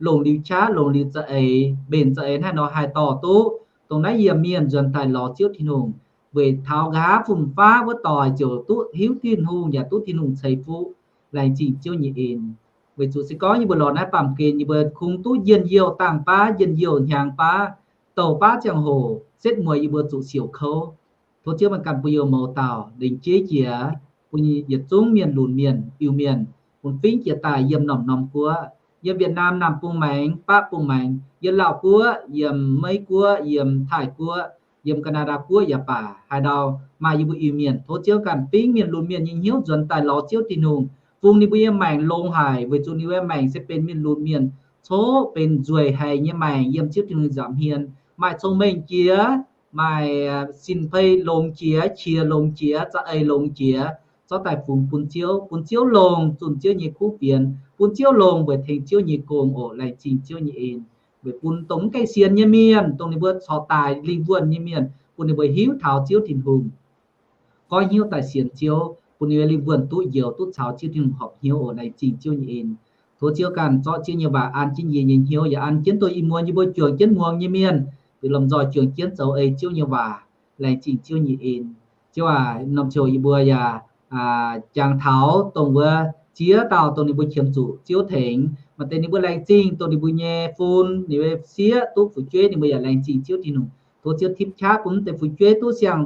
longc liuz qaqv, longc liuz za'eix, mbenc za'eix hnangv haaix nor haih dorh duqv dongh naaiv yiem mienh nzuonx daaih lorz Ziouv Tin-Hungh. Weic taux nqa'haav fun-faqv wuov doic ziouc duqv hiuv Tin-Hungh yaac duqv Tin-Hungh ceix fuqv. Laengz zingh Ziouv nyei en. Weic zuqc se gorngv yie mbuo lorz naaiv baamh gen yie mbuo kungx duqv njien-youh dangh baav, njien-youh hnyangx baav, douh baav ziangh hoc, setv mueiz yie mbuo zuqc siouc kouv. Tov Ziouv meih ganh bun yie mouz dauh lengc jeiv jiex, bun yietc zungv mienh lunx mienh, Iu-Mienh, bun fingv jiex daaih yiem norm-norm guoqv, yiem Việt Nam Nam Bung Maengx, Baqv Bung Maengx, yiem Laauh Guoqv, yiem Meiv Guoqv, yiem Taiv Guoqv, yiem Canada Guoqv yaac baac, haaix ndau maaih yie mbuo Iu-Mienh, tov Ziouv ganh fingv mienh lunx mienh nyei hnyouv nzuonx daaih lorz Ziouv Tin-Hungh, bun ninh mbuo nyei maengc longx haic, weic zuqc ninh mbuo maengc se benx mienh lunx mienh coqv benx nzueic haic nyei maengc yiem Ziouv Tin-Hungh nza'hmien, maaih cong-mengh jiex, maaih sin-pei longx jiex, qiex longx jiex, za'eix longx jiex, zorqv daaih fungx bun Ziouv, bun Ziouv longc zunh Ziouv nyei kuv fienx, bun Ziouv longc weic tengx Ziouv nyei gong oc. Laengz zingh Ziouv nyei en. Weic bun dongh mv gaengh sienx nyei mienh, dongh ninh mbuo corc daaih lingh wuonh nyei mienh, bun ninh mbuo hiuv taux Ziouv Tin-Hungh, goiv hnyouv daaih sienx Ziouv, bun ninh mbuo lingh wuonh duqv njoux duqv caux Ziouv Tin-Hungh horpc hnyouv oc. Laengz zingh Ziouv nyei en. Tov Ziouv ganh zorqv Ziouv nyei waac an jienv yie nyei hnyouv, yaac an jienv dongh ih muonz yie mbuo juangc jienv muangx nyei mienh, bieqc lomh nzoih juangc jienv zoux ei Ziouv nyei waac. Laengz zingh Ziouv nyei en. Ziouv aac, norm ziouc yie mbuo yaac jangx taux dongh wuov ziex dauh dongh ninh mbuo qiemx zuqc Ziouv tengx. Maaih deix ninh mbuo laengz zingh dongh ninh mbuo nyei fun, ninh mbuo sieqv duqv fu'jueiv, ninh mbuo yaac laengz zingh Ziouv Tin-Hungh. Tov Ziouv tipv qaqv bun mv deix fu'jueiv duqv siang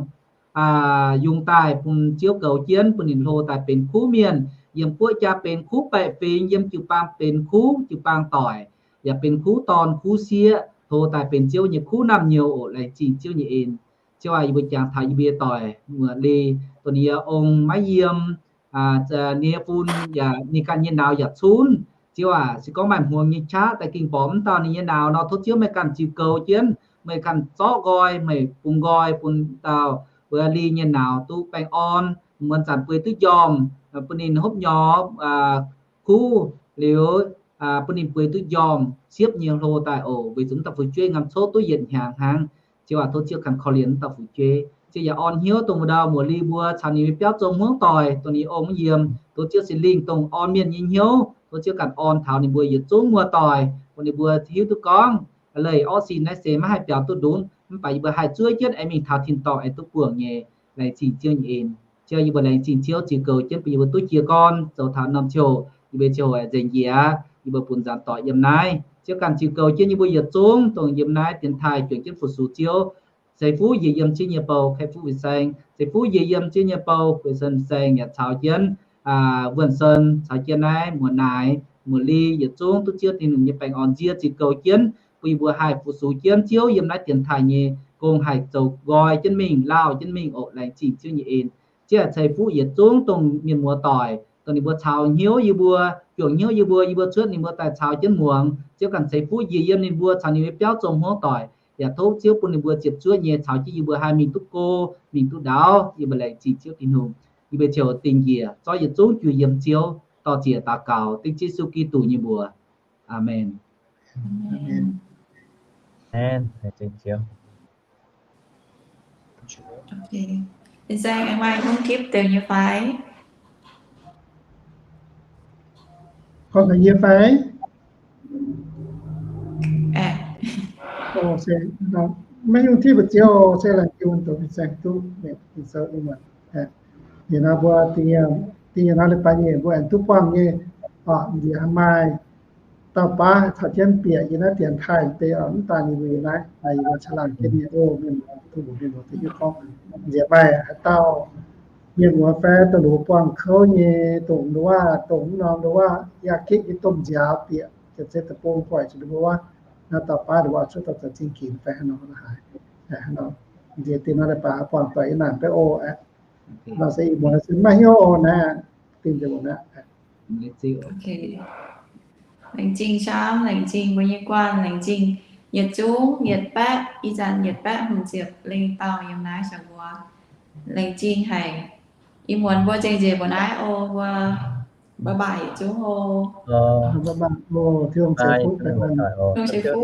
yungz daaih bun Ziouv goux jienv, bun ninh hlo daaih benx kuv mienh, yiem guoqv jaa benx kuv baeqc fingx, yiem jiu-baang benx kuv jiu-baang doic, yaac benx kuv dorn kuv sieqv, hlo daaih benx Ziouv nyei kuv naamh nyouz oc. Laengz zingh Ziouv nyei en. Ziouv aac, yie mbuo jangx taux yie mbuo nyei doic Muoz Li, dongh ninh nyei ong maiv yiem, ninh nyei fun yaac ninh ganh nyei nauz yaac cunv. Ziouv aac, se gorngv maaih hmuangx nyei qaqv daaih ging borqc mv dauh ninh nyei nauz nor, tov Ziouv meih ganh ziux goux jienv, meih ganh zorqv nqoi, meih bungx nqoi bun dauh Muoz Li nyei nauz duqv baengh orn, muonz zanc bueix duqv njormh, bun ninh hopv nyorx kuv liuz, bun ninh bueix duqv njormh siepv nyei hlo daaih oc. Weic zuqc mv dauh fu'jueiv ngaam coqv duqv yietc hnyangx hnangv. Ziouv aac, tov Ziouv ganh korv-lienh mv dauh fu'jueiv. Ziouv yaac orn hnyouv dongh wuov dauh Muoz Li mbuo caux ninh nyei biauv zoux hmuangv doic, dongh ninh nyei ong mv yiem. Tov Ziouv Singx Lingh dongh orn mienh nyei hnyouv, tov Ziouv ganh orn taux ninh mbuo yietc zungv muoz-doic, bun ninh mbuo hiuv duqv gorngv, leih orqv sin naaiv se maiv haih biaux duqv ndutv, mv baac yie mbuo haih zuov jienv aengx mingh taux tin-dorngh aengx duqv buangh nyei. Laengz zingh Ziouv nyei en. Ziouv, yie mbuo laengz zingh Ziouv ziux goux jienv bun yie mbuo duqv jiez gorn zoux taux norm ziouc, yie mbuo ziouc nzengc njiec, yie mbuo bun nzanc doic yiem naaiv. Ziouv ganh ziux goux jienv yie mbuo yietc zungv dongh yiem naaiv dienx taaih juangc jienv fu-sux Ziouv. Ceix fuqv njiec yiem Ziouv nyei bou, kai fuqv fin-saeng. Ceix fuqv njiec yiem Ziouv nyei bou, guei sen fin-saeng yaac caux jienv Wuonh Sen, caux jienv naaiv Muoz Naaic, Muoz Li, yietc zungv duqv Ziouv Tin-Hungh nyei baengh orn nzie ziux goux jienv, bun yie mbuo haih fu-sux jienv Ziouv yiem naaiv dienx taaih nyei gong haih zoux nqoi jienv mingh, lauh jienv mingh oc. Laengz zingh Ziouv nyei en. Ziouv ceix fuqv yietc zungv dongh mienh muoz-doic, dongh ninh mbuo caux hnyouv yie mbuo, juangc hnyouv yie mbuo, yie mbuo cuotv ninh mbuo daaih caux jienv muangx. Ziouv ganh ceix fuqv njiec yiem ninh mbuo caux ninh mbuo biauv zoux hmuangv doic, yaac tov Ziouv bun ninh mbuo ziepc zuoqv nyei caux jienv yie mbuo haih mingh duqv go, mingh duqv ndaaux. Yie mbuo laengz zingh Ziouv Tin-Hungh. Yie mbuo ziouc dingh njiec zorqv yietc zungv jui yiem Ziouv, dor-ziec daux gaux dengv Yesu Giduc nyei mbuox. Aamen. Fin-saeng aengx maaih hnyouv gipv deix nyei fai? Gorngv taux yie fai? Maiv hnyouv tipv mbu'ziex se laengz zingh doqc fin-saeng duqv mingh sou ih muonz. Ninh nor mbuo dingh yie nor leiz-baaix nyei mbuo aengx duqv buangh nyei, nziex maaih dauh baav caux jienv bieqc yie naaiv dienx taaih deix oc. Mv daaih ninh mbuo yie naaiv, yie mbuo caangh laangh jienv nyei oc. Mienh muoz, duqv mbuox mienh muoz duqv hiuv gorngv nziex maaih haaix dauh mienh muoz fai dongh lungh buangh kouv nyei, dongh nduov, dongh mv norm nduov, yaac gitv nyei domh nziaaux bieqc, ziepc zei deic-bung hoic zuqc nduov, naaiv dauh baav nduov cuotv dauh za'gengh ginx fai haaix nor haaix, nziex dingh nor leiz-baaix buangh doic yie naaic beiv oc. Nor se ih muonz se maiv hnyouv oc naaiv, dingh nziex muonz aqv. Laengz zingh camv, laengz zingh mbuo nyei guanh, laengz zingh yietc zungv yietc baeqv, ih zanc yietc baeqv hmz ziepc lengh dauh yiem naaiv caux mbuo. Laengz zingh haic. Ih muonz mbuo zengc nziex mbuo naaiv oc, mbuo bye bye yietc zungv oc. Tin-Hungh ceix fuqv.